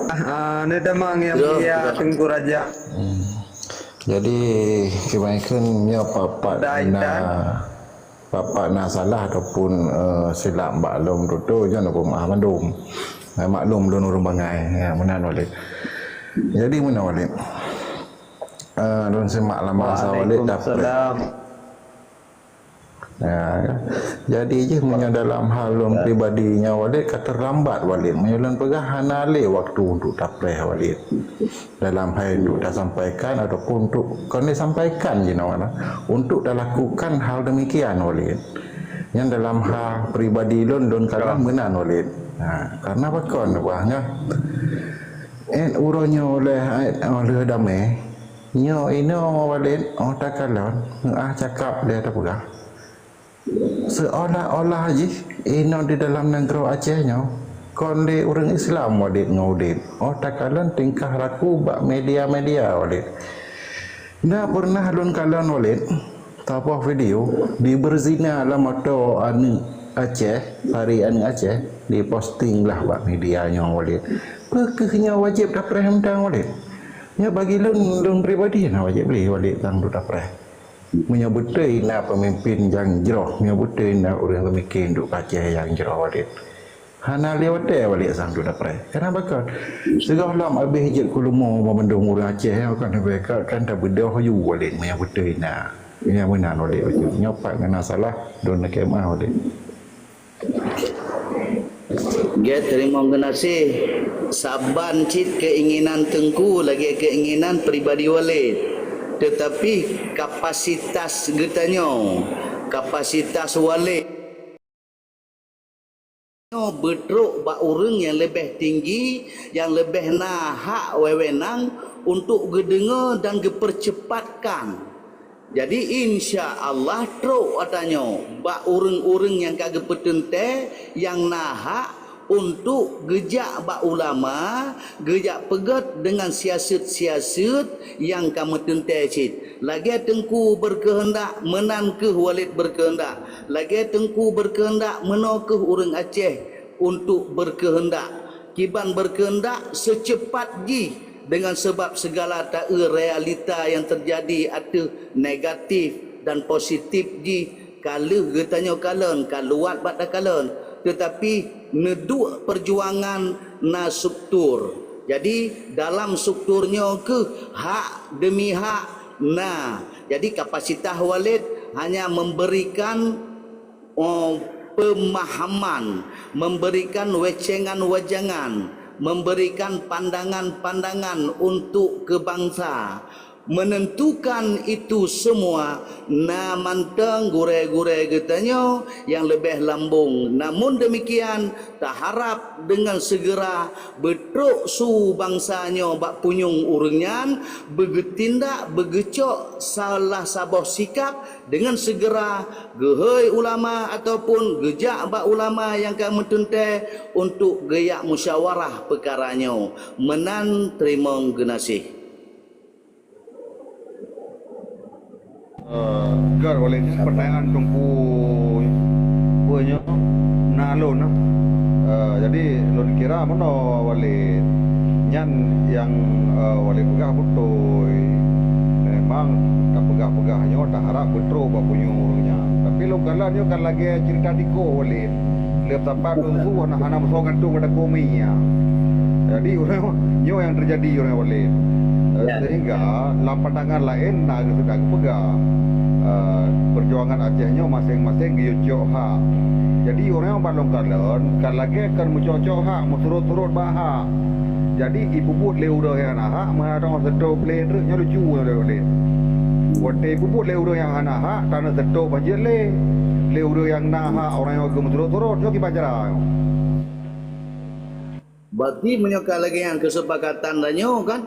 Ah, ah, ni damang yang Ya, mulia ya. Teungku Raja. Hmm. Jadi, kebaikan nyoe papat Dah, na, Intan. Papat na salah ataupun, eh, silap bak lôn tutoe, jangan aku maaf mandum. Eh, maklum lôn ureuëng bangai, ya, meunan Walid. Jadi, meunan Walid. Eh, lôn semak lama sa Walid dapat. Waalaikumsalam. Ya, jadi jih meunyoe dalam hal lôn pribadi nyoe Walid ka terlambat Walid. Meunyoe lôn peugah hana lé waktu untuk tapreh Walid. Dalam hal untuk tasampaikan ataupun untuk, kon disampaikan jinoe, untuk talakukan hal demikian Walid. Nyan dalam hal pribadi lôn, lôn kadang meunan Walid. Ha, karena pakon buahnya. Eh, uroe nyoe oleh, eh, oleh damai. Nyoe inoe Walid, oh takalon, heuah cakap lé tapeugah. Seolah-olah jih inoe di dalam nanggroe Aceh nyoe kon lé ureuëng Islam Walid ngon udeb. Oh takalon tingkah laku bak media-media Walid. Na pernah lôn kalon Walid, saboh video, di berzina lam moto aneuëk Aceh, hari aneuëk Aceh, diposting lah bak media nyoe Walid. Peu kheueh nyoe wajéb tapreh mantong Walid? Nyoe bagi lôn, lôn pribadi na wajéb lé Walid tang tapreh. Meunyoe beutôi na peumimpin nyang jroh, meunyoe beutôi na ureuëng peumiké duek Aceh nyang jroh Walid. Hana lé watèe Walid sang tu dapreh. Kenapa kon? Sigohlom abéh jeuet keu leumo bandum ureueng Aceh nyan kon, kan, kan tabeudôh aju Walid meunyo beutôi na. Nyang meunan Walid bacut. Nyoe pat nyang na salah, lôn lakèe meu'ah Walid. Gét teurimong geunaséh, saban cit keuinginan Teungku lagèe keuinginan pribadi Walid. Teutapi kapasitas geutanyoe, kapasitas Walid nyoe beutrok bak ureueng nyang leubeh tinggi, nyang leubeh na hak wewenang untuk geudeungoe dan geupeuceupatkan. Jadi, insya Allah, trok ata nyoe bak ureueng-ureueng nyang ka geupeuteuntèe nyang na hak untuk geujak bak ulama, geujak peugèt deungon siaseuet-siaseuet nyang ka meuteuntèe cit. Lagèe Teungku beukeuheundak, meunan kheueh Walid beukeuheundak. Lagèe Teungku beukeuheundak, meunoe kheueh ureueng Aceh untuk beukeuheundak. Kiban beukeuheundak seuceupat jih, deungon sabab sigala taeu realita nyang teujadi ateueh negatif dan positif jih ka lheueh geutanyoe kalon, ka luwat bak takalon, teutapi neuduek peujuangan na struktur. Jadi, dalam struktur nyoe kheueh hak demi hak na. Jadi, kapasitas Walid hanya memberikan oh, pemahaman, memberikan wecengan-wejangan, memberikan pandangan-pandangan untuk ke bangsa. Menentukan itu semua, na mantong gurèe-gurèe geutanyoe nyang leubeh lambong. Namun demikian, taharap dengan segera beutrok su bansa nyoe bak punyueng ureueng nyan, beugeutindak, beugeucok salah saboh sikap, deungon seugera geuhôi ulama ataupun geujak bak ulama nyang ka meuteuntèe untuk geujak musyawarah peukara nyoe. Meunan teurimong geunaséh. Eh, Gèt Walid nyan, pertanyaan Teungku peue nyoe na lôn, nah. Eh, jadi lôn kira meunoe Walid nyan nyang, eh, Walid peugah beutôi. Memang tapeugah-peugah nyoe taharap beutrok bak punyueng ureueng nyan. Tapi lôn kalon nyoe kan lagèe cerita tikoh Walid. Lheueh sapat lôn su hana, hana meusoe gantung pada kumi nyan. Jadi ureueng nyoe nyang teujadi ureueng Walid. Eh, sehingga lam pandangan laén na sudah geupeugah, eh, perjuangan Aceh nyoe maséng-maséng geuyue cok hak. Jadi ureueng nyang ban lôn kalon ka lagèe kon meucok-cok hak, meusurot-surot bak hak. Jadi, ipeubuet lé ureueng nyang hana hak, meuhadang seutôt lé treuk nyoe lucu nyoe lé. Watèe ipeubuet lé ureueng nyang hana hak, taneuk seutôt ban jeuet lé. Lé ureueng nyang na hak, ureueng nyang geumeusurot-surot, nyoe kiban cara nyoe. Berarti meunyoe ka lagèe nyan keusepakatan tanyoe kan,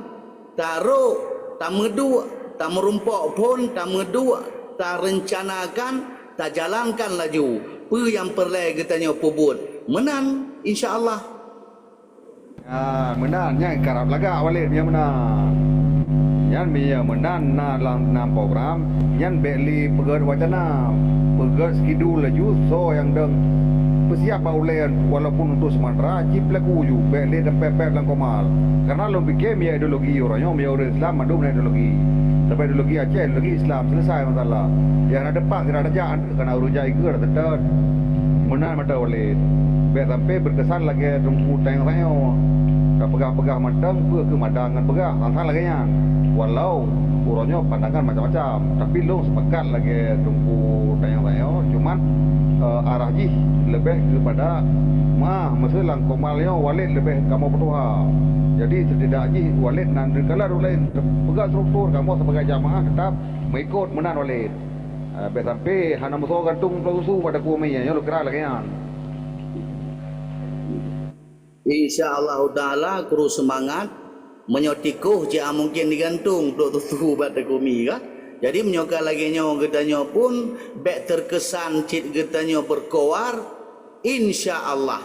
tarok, tameuduek, tameurumpok phon, tameuduek, tarencanakan, tajalankan laju peue nyang peureulèe geutanyoe peubuet. Meunan, insya Allah. Ya, meunan, nyan karab lagak Walid, ya meunan. Nyan meunyo meunan na lam, lam program, nyan bèk lé peugèt wacana, peugèt skidul laju soe nyang dong peusiap bak ulèe walaupun untuk sementara, cit peulaku ju, bèk lé teumpat-pat lam komal. Karena lôn pike meunyo ideologi uroe nyoe, meunyo ureueng Islam mandum na ideologi. Sabab ideologi Aceh, ideologi Islam, selesai masalah. Nyang na depan sira tajak, karena ureueng jai geur teutôt. Meunan mantong Walid. Bèk sampai berkesan lagèe teungku tanyong-tanyong. Tapeugah-peugah mantong, peue keu mada ngon peugah, sang-sang lagèe nyan. Walau uroe nyoe pandangan macam-macam, tapi lôn sepakat lagèe teungku tanyong-tanyong, cuman, eh, arah jih leubeh keupada meuah, meuseu lam komal nyoe Walid leubeh kamoe peutuha. Jadi, setidak jih Walid nan deukalon ulèe peugah struktur, kamoe sebagai jamaah tetap meuikot meunan Walid. Eh, bèk sampai hana meusoe gantung plôh susu bak takue mie, nyoe lôn kira lagèe nyan. Insya Allahu Taala, kru seumangat. Meunyoe tikoh, jih mungken digantung plôh susu bak takue mie, kan? Jadi, meunyoe ka lagèe nyoe geutanyoe pun, bèk terkesan cit geutanyoe berkoar. Insya Allah,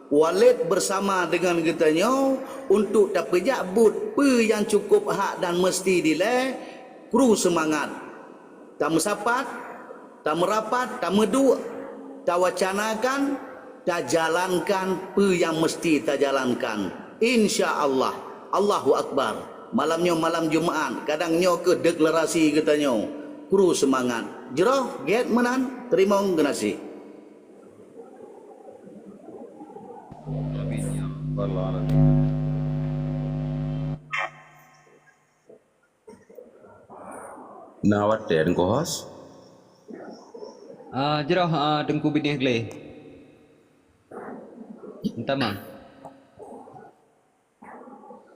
Walid bersama dengan geutanyoe untuk tapeujak buet peue nyang cukup hak dan meusti dilèe. Kru seumangat. Tameusapat, tameurapat, tameuduek, tawacanakan, tajalankan peue nyang meusti tajalankan. Insya Allah. Allahu Akbar. Malam nyoe malam Jumaat, kadang nyoe keuh deklarasi geutanyoe. Kru seumangat. Jroh, gèt meunan, teurimong geunaséh. Na watèe Teungku Hos? Ah, jroh, ah, Teungku Binéh gleh. Tamah.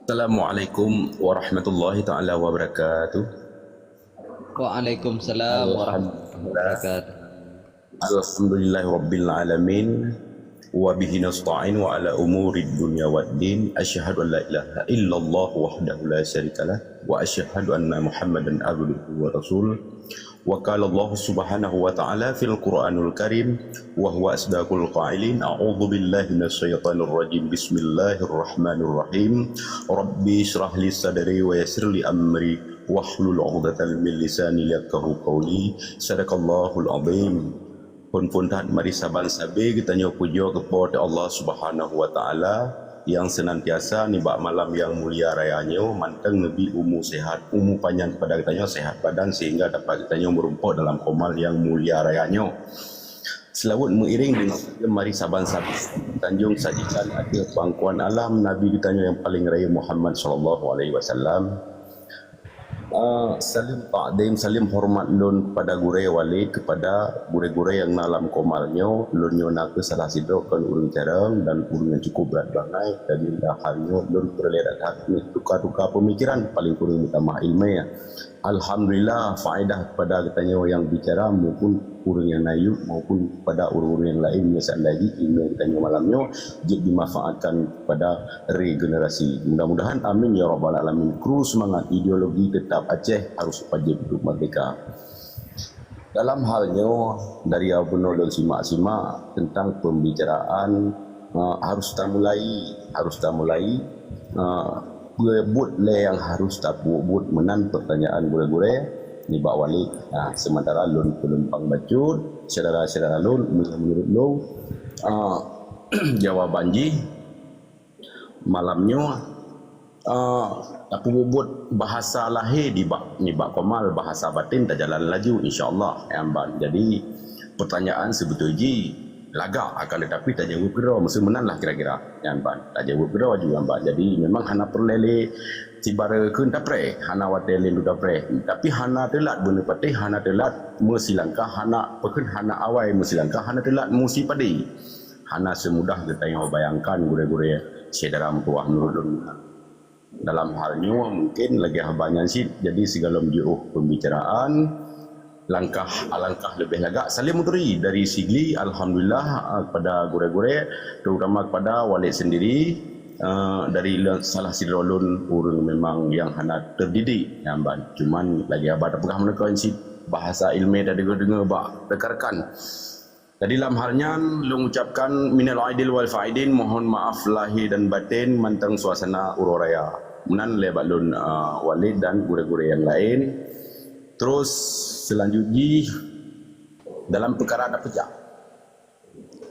Assalamualaikum warahmatullahi taala wabarakatuh. Waalaikumsalam warahmatullahi wabarakatuh. Alhamdulillahirabbil alamin. Wa bihi nasta'in wa ala umurid dunya waddin. Asyhadu an la ilaha illallah wahdahu la syarikalah wa asyhadu anna Muhammadan abduhu wa rasuluh. Wa qala Allah subhanahu wa ta'ala fil Qur'anul Karim wa huwa asdaqul qailin. A'udzu billahi minasy syaithanir rajim. Bismillahirrahmanirrahim. Rabbi israh li sadri wa yassir li amri wahlul 'uqdatal min lisani yafqahu qauli. Sadaqallahul azim. Phon-phon that mari saban sabe geutanyoe pujoe keu Po teu Allah Subhanahu wa Taala nyang seunantiasa nibak malam nyang mulia raya nyoe mantong neubri umu sehat, umu panyang keupada geutanyoe, sehat badan sehingga dapat geutanyoe meurumpok dalam komal nyang mulia raya nyoe. Seulaweuet meuiréng deungon mari saban sabe tanjong sajikan ateueh pangkuan alam Nabi geutanyoe nyang paleng rayeuk Muhammad sallallahu alaihi wasallam. Ah, saleuem takzim, saleuem horeumat lôn keupada gurée Walid, keupada gurée-gurée nyang na lam komal nyoe. Lôn nyoe nakeuh salah sidroe kon ureuëng carông dan ureuëng nyang cukup brat bangai. Jadi, lam hal nyoe lôn peureulée that tuka-tuka peumikiran, paleng kureueng meutamah iéleumé. Alhamdulillah, faedah keupada geutanyoe nyang bicara maupun ureuëng nyang na yub maupun keupada ureuëng-ureuëng nyang laén, meunyoe seandai jih iéleumé geutanyoe malam nyoe jeuet dimanfaatkan keupada regenerasi. Mudah-mudahan, amin ya rabbal alamin. Kru seumangat, ideologi teutap, Aceh harus wajéb untuk merdeka. Dalam hal nyoe, dari awai bunoe lôn simak-simak teuntang pembicaraan, eh, harus tamulai, harus tamulai, eh, peue buet lé nyang harus tapubuet meunan pertanyaan gurée-gurée nibak Walid. Nah, sementara lôn peulumpang bacut, syedara-syedara lôn, meunurot lôn, ah, jawaban jih malam nyoe, ah, tapubuet bahasa lahé nibak, nibak komal, bahasa baten tajalan laju, insya Allah, nyan ban. Jadi, pertanyaan seubeutôi jih lagak, akan tetapi tajaweueb keudroe, meuseu meunan lah kira-kira, nyan ban. Tajaweueb keudroe laju, nyan ban. Jadi, memang hana peureulée lé sibareue kheun tapreh, hana watée lé lôn tapreh. Tapi hana teulat beuneupateh, hana teulat meusilangkah, hana peukheun hana awai meusilangkah, hana teulat meusipadé. Hana seumudah geutanyoe bayangkan gurée-gurée syedara meutuwah meunurot lôn. Dalam hal nyoe mungken lagée haba nyan cit, jadi sigohlom jiôh pembicaraan, langkah alangkah leubeh lagak. Saleuem meuturi dari Sigli, alhamdulillah, ah, kepada gurée-gurée, terutama kepada Walid sendiri, eh, dari le-, salah sidroe lôn ureuëng memang nyang hana teudidik nyan ban. Cuman lagée haba tapeugah meunyoe kon cit bahasa iéleumé tadeungoe-deungoe bak rekan-rekan. Jadi lam hal nyan, lôn ucapkan minal aidil wal faidin, mohon maaf lahé dan baten mantong suasana uroe raya. Meunan lé bak lôn, ah, Walid dan gurée-gurée nyang laén. Terus, seulanjut jih, dalam peukara tapeujak.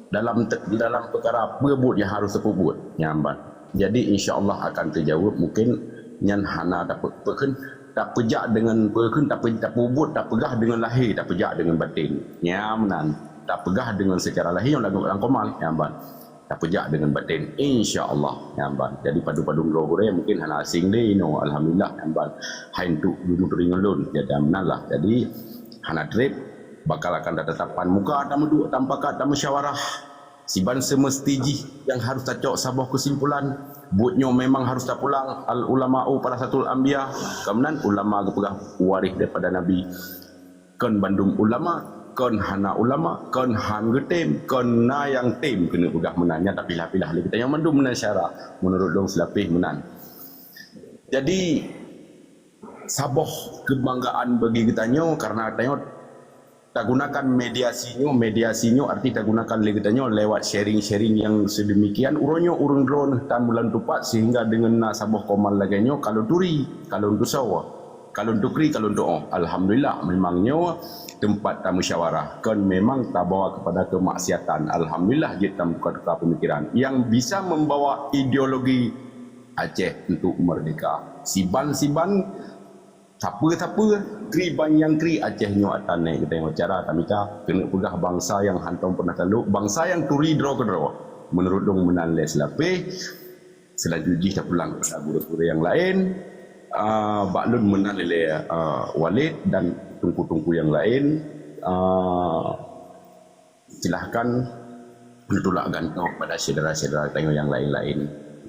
Dalam te-, dalam peukara peue buet nyang harôh tapubuet, nyan ban. Jadi, insya Allah akan teujaweueb, mungken nyan hana tape-, peukheun, tapeujak deungon peukheun, tape-, tapubuet, tapeugah deungon lahé, tapeujak deungon baten. Nyan meunan, tapeugah deungon seucara lahé nyang lam, lam komal, nyan ban. Tapeujak deungon baten, insya Allah, nyan ban. Jadi, padum-padum droe gurée mungken hana asing lé inoe, alhamdulillah, nyan ban. Hai untuk geumeuturi ngon lôn, jadi meunan lah. Jadi, hana treb, bakal akan tatatap muka, tameuduek, tamupakat, tamusyawarah. Siban seumeusti jih nyang harôh tacok saboh keusimpulan, buet nyoe memang harôh tapulang, al ulama'u warasatul anbiya, keunan ulama geupeugah waréh daripada Nabi. Kon bandum ulama, kon hana ulama, kon han geutem, kon na nyang tem keuneuk peugah meunan, nyan tapilah-pilah lé geutanyoe mandum meunan syara, meunurot lôn seulapeh meunan. Jadi, saboh keubanggaan bagi geutanyoe karena tanyoe tagunakan mediasi nyoe, mediasi nyoe arti tagunakan lé geutanyoe lewat sharing-sharing nyang sedemikian. Uroe nyoe ureuëng droeneuh tan meulan tupat sehingga deungon na saboh komal lagée nyoe ka lôn turi, ka lôn tusoe, ka lôn tukri, ka lôn tuoh. Alhamdulillah, memang nyoe teumpat tamusyawarah, kon memang tabawa keupada keumaksiatan. Alhamdulillah, jeuet tamuka-tuka peumikiran nyang bisa membawa ideologi Aceh untuk merdeka. Siban-siban sapeue-sapeue, kri ban nyang kri Aceh nyoe atan nèk geutanyoe cara tamita keuneuk peugah bansa nyang hántom peunah talok, bansa nyang turi droe keudroe. Meunurot lôn meunan lé seulapeh, Selanjut jih tapulang kepada guru-guru yang lain. Ah, bak lôn meunan lé, ah, Walid dan teungku-teungku yang lain. Ah, silahkan neutulak gantoe kepada syedara-syedara tanyoe nyang laén-laén.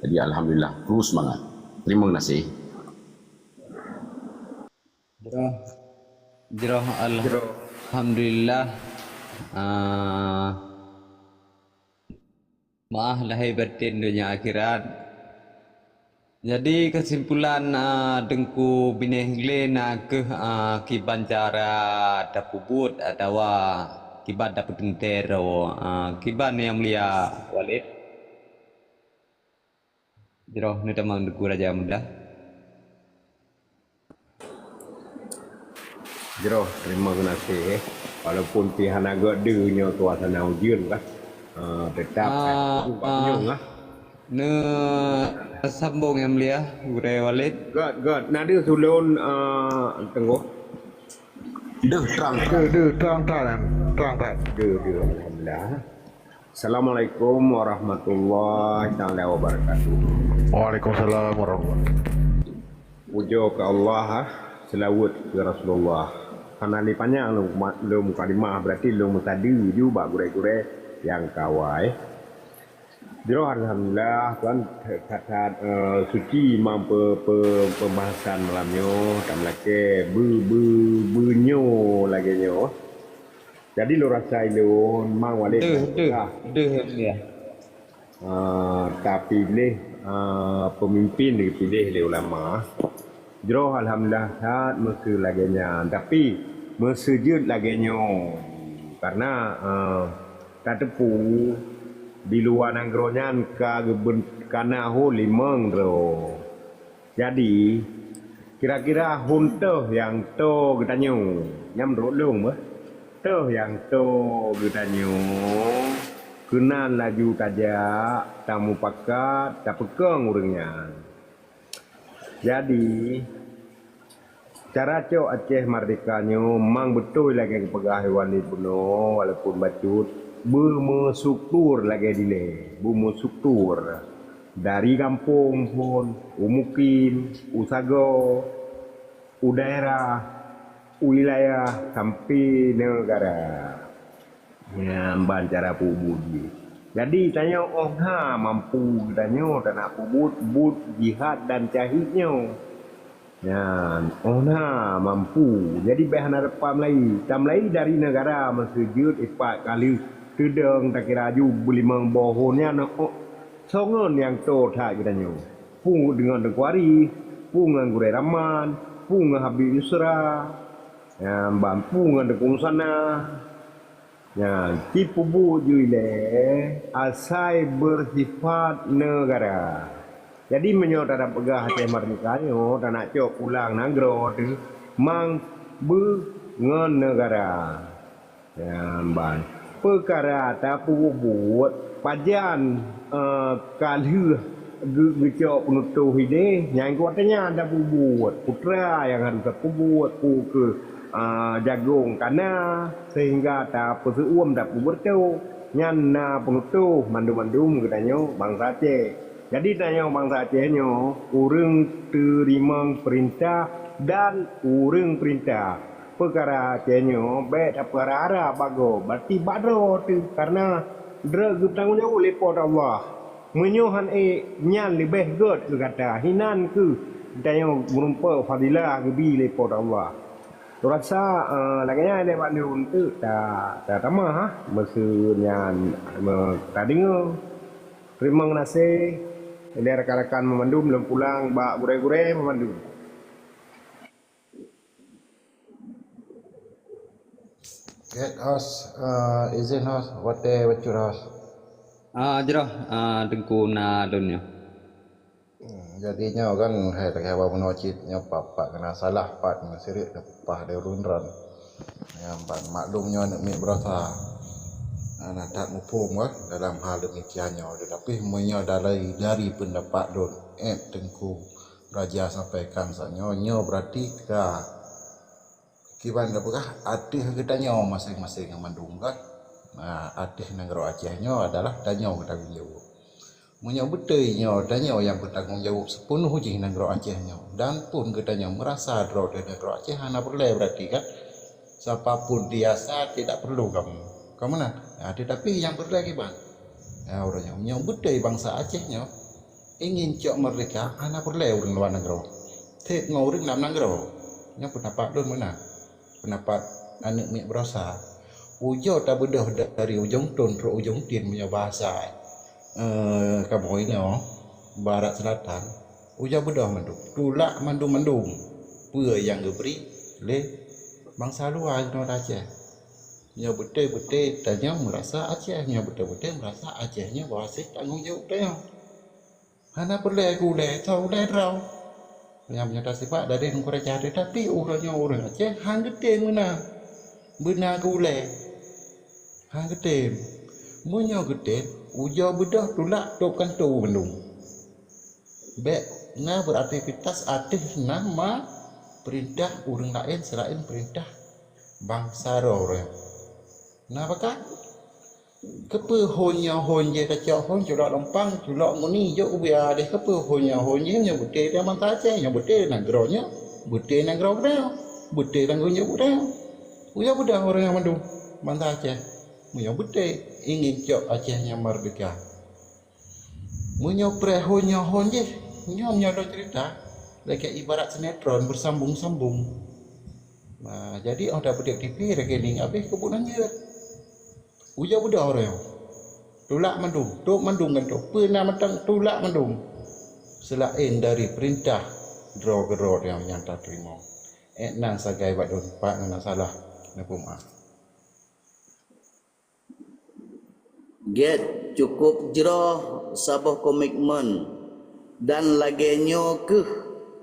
Jadi, alhamdulillah, terus semangat. Terima kasih. Jroh, jroh, alhamdulillah. Ah, maah lahé batén donya akhirat. Jadi, keusimpulan, a, Teungku binéh glé na kheueh, a, kiban cara tapeubuet atawa kiban tapeuteuntèe droe, a, kiban Yang Mulia Walid? Jroh neutamong Teungku Raja Muda. Jroh, terima kasih, eh. Walaupun pih hana gèt deuh nyoe suasana ujeuen kah. Ah, tetap, eh, ah, ah. Neusambong, Yang Mulia, Gurèe Walid. Gèt, gèt. Na deuh tulôn, ah, Teungku. Deuh, trang, trang. Deuh, deuh, trang, trang, trang. Deuh, deuh, alhamdulillah. Assalamualaikum warahmatullahi taala wabarakatuh. Waalaikumsalam warahmatullahi. Pujoe keu Allah, ah, seulaweuet keu Rasulullah. Hana lé panyang lôn ma-, lôn mukadimah, berarti lôn meusadeue ju bak gurèe-gurèe nyang ka awai. Jroh alhamdulillah, tuan, that-that, eh, suci mang pe-, pe-, pembahasan malam nyoe, tam lakèe beu-, beu-, beunyoe lagèe nyoe. Jadi lôn rasa ilôn mang Walid deuh, deuh, deuh, ya. Ah, tapiléh, ah, peumimpin geupiléh lé ulama. Jroh alhamdulillah that meuseu lagèe nyan. Tapi meuseu jeuet lagèe nyoe. Karena, ah, tateupeue di luwa nanggroe nyan ka geubeun-, ka na hôi limong droe. Jadi, kira-kira hon toh nyang toe geutanyoe? Nyan meunurot lôn beuh. Toh nyang toe geutanyoe, keunan laju tajak, tamupakat, tapeukong ureueng nyan. Jadi, cara cok Aceh Merdeka nyoe mang beutôi lagèe geupeugah Iwan Lé bunoe, walaupun bacut, beumeustruktur lagèe dilèe, beumeustruktur. Dari gampông phôn, u mukim, u sagoe, u daerah, u wilayah, sampai negara. Nyan ban cara peubuet jih. Jadi, tanyoe 'oh na mampu geutanyoe tanak peubuet buet jihad dan syahid nyoe. Nyan, 'oh na mampu. Jadi, bèk hana reupah meulayeue. Tameulayeue dari negara meuseu jeuet ipat ka lheueh teudong takira ju beulimong boh thôn nyan, 'oh, soe ngon nyang toe that geutanyoe. Peue deungon Teungku Arif, peue ngon Gurèe Rahman, peue ngon Habib Yusra, nyan ban peue ngon Teungku Musanna. Nyan, jipeubuet ju ilèe asai beusifat negara. Jadi, meunyoe tapeugah Aceh Merdeka nyoe, tanak cok pulang nanggroe teuh mang beu ngon negara. Nyan ban. Peukara tapeubuet pajan, eh, ka lheueh geu-, geucok peunutôh idéh, nyan keu watèe nyan tapeubuet. Putra nyang harôh tapeubuet, peue keu, eh, jagong ka na, sehingga tapeuseu'uem tapeubeureutoh. Nyan na peunutôh mandum-mandum geutanyoe bansa Aceh. Jadi tanyoe bansa Aceh nyoe ureueng teurimong peurintah dan ureueng peurintah. Peukara Aceh nyoe bèk tapeuharap-harap bak gob, berarti bak droe teuh, kareuna droe geupeutanggong jaweueb lé Po teu Allah. Meunyoe han ék, nyan leubeh gèt keu gata, hinan kheueh tanyoe meurumpok fadilah geubi lé Po teu Allah. Lôn rasa, eh, lagèe nyan lé bak lôn teuk ta-, tatamah, ha, meuseu nyan, eh, tadeungoe. Teurimong gaséh lé rakan-rakan meumandum lôn pulang bak gurèe-gurèe meumandum. Oke, host, eh, izin host, watèe bacut host. Ah, jroh, ah, Teungku na lôn nyoe. Hmm, jadi nyoe kan, hai lagèe haba bunoe cit nyoe, pat-pat keunan salah, pat ngon sirek teupah lé ureueng droen. Nyan ban maklum nyoe aneuk miet beurasa. Hana that muphom kan dalam hal demikian nyoe. Tetapi meunyoe dari, dari pendapat lôn, eh, Teungku Raja sampaikan saat nyoe, nyoe berarti ka kiban ka peugah ateueh geutanyoe maséng-maséng mandum kan. Nah, ateueh nanggroe Aceh nyoe adalah tanyoe geutanggong jaweueb. Meunyoe beutôi nyoe, tanyoe nyang beutanggong jaweueb seupeunôh jih nanggroe Aceh nyoe, dan pun geutanyoe meurasa droe teuh nanggroe Aceh, hana peureulée, berarti kan, siapa pun di asal tidak perlu kamu. Kamu nah, nah, tetapi nyang peureulée kiban. Ya, ureuëng nyoe, meunyoe beutôi bansa Aceh nyoe ingin cok merdeka, hana peureulée ureuëng luwa nanggroe. Treb ngon ureuëng dalam nanggroe. Nyoe peundapat lôn meunan. Peundapat aneuëk miet barosa. Ujoe tabeudôh dari ujong thon trok ujong tin meunyoe bahasa, eh, kamoe inoe, barat selatan. Ujoe beudôh mandum. Tulak mandum-mandum peue nyang geubri lé bansa luwa inoe di Aceh. Nyoe beutôi-beutôi tanyoe meurasa Aceh, nyoe beutôi-beutôi meurasa Aceh nyoe bahwa sit tanggong jaweueb tanyoe. Hana peureulée gulée, tho ulée droe. Nyang meunyoe tasifat dari nanggroe Aceh, tapi uroe nyoe ureuëng Aceh han geutem meunan. Beuna gulée. Han geutem. Meunyoe geutem, ujoe beudôh tulak tôb kantô bandum. Bék na beraktivitas ateueh nama peurintah ureuëng laén seulaén peurintah bansa droe. Na pakat? Keupeue hon nyoe hon jih tacok hon culok lumpang, culok muni jok u biaya deh? Keupeue hon nyoe hon jih? Nyoe beutôi teuh bansa Aceh, nyoe beutôi nanggroe nyoe, beutôi nanggroe geutanyoe, beutôi tanggong jaweueb geutanyoe. Ujoe beudôh ureuëng nyan mandum bansa Aceh. Meunyoe beutôi ingin cok Aceh nyan merdeka. Meunyoe preh hon nyoe hon jih, nyoe meunyoe lôn cerita, lagée ibarat sinetron bersambung-sambung. Nah, jadi óh tapeudeuek T V, rekening habéh keu buet hanjeuet. Ujoe beudôh ureuëng nyoe. Tulak mandum, tôb mandum kantô, peue na mantong tulak mandum. Seulaén dari peurintah droe keudroe nyang, nyang tateurimong. Ék nan sagai bak lôn, pat na salah, neupeumaáh. Gét, cukup jroh saboh komitmen. Dan lagée nyoe kheueh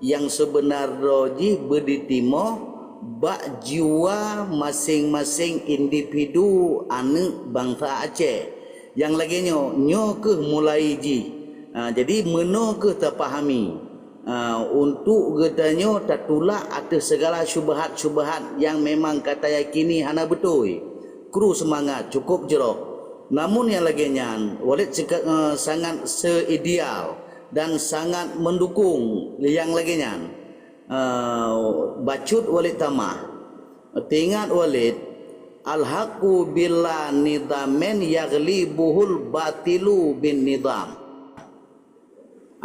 nyang seubeuna droe jih beuditimoh bak jiwa maséng-maséng individu aneuëk bansa Aceh. Nyang lagée nyoe, nyoe kheueh mulai jih. Ha, jadi meunoe kheueh tapahami. Ha, untuk geutanyoe tatulak ateueh segala syubhat-syubhat nyang memang ka tayakini hana beutôi. Kru seumangat, cukup jroh. Namun nyang lagée nyan, Walid sika-, eh, sangat seideal dan sangat meundukong nyang lagée nyan. Eh, bacut Walid tamah. Teuingat Walid, "Al-haqqu bila nidhamin yaghlibuhul batilu bin nidham."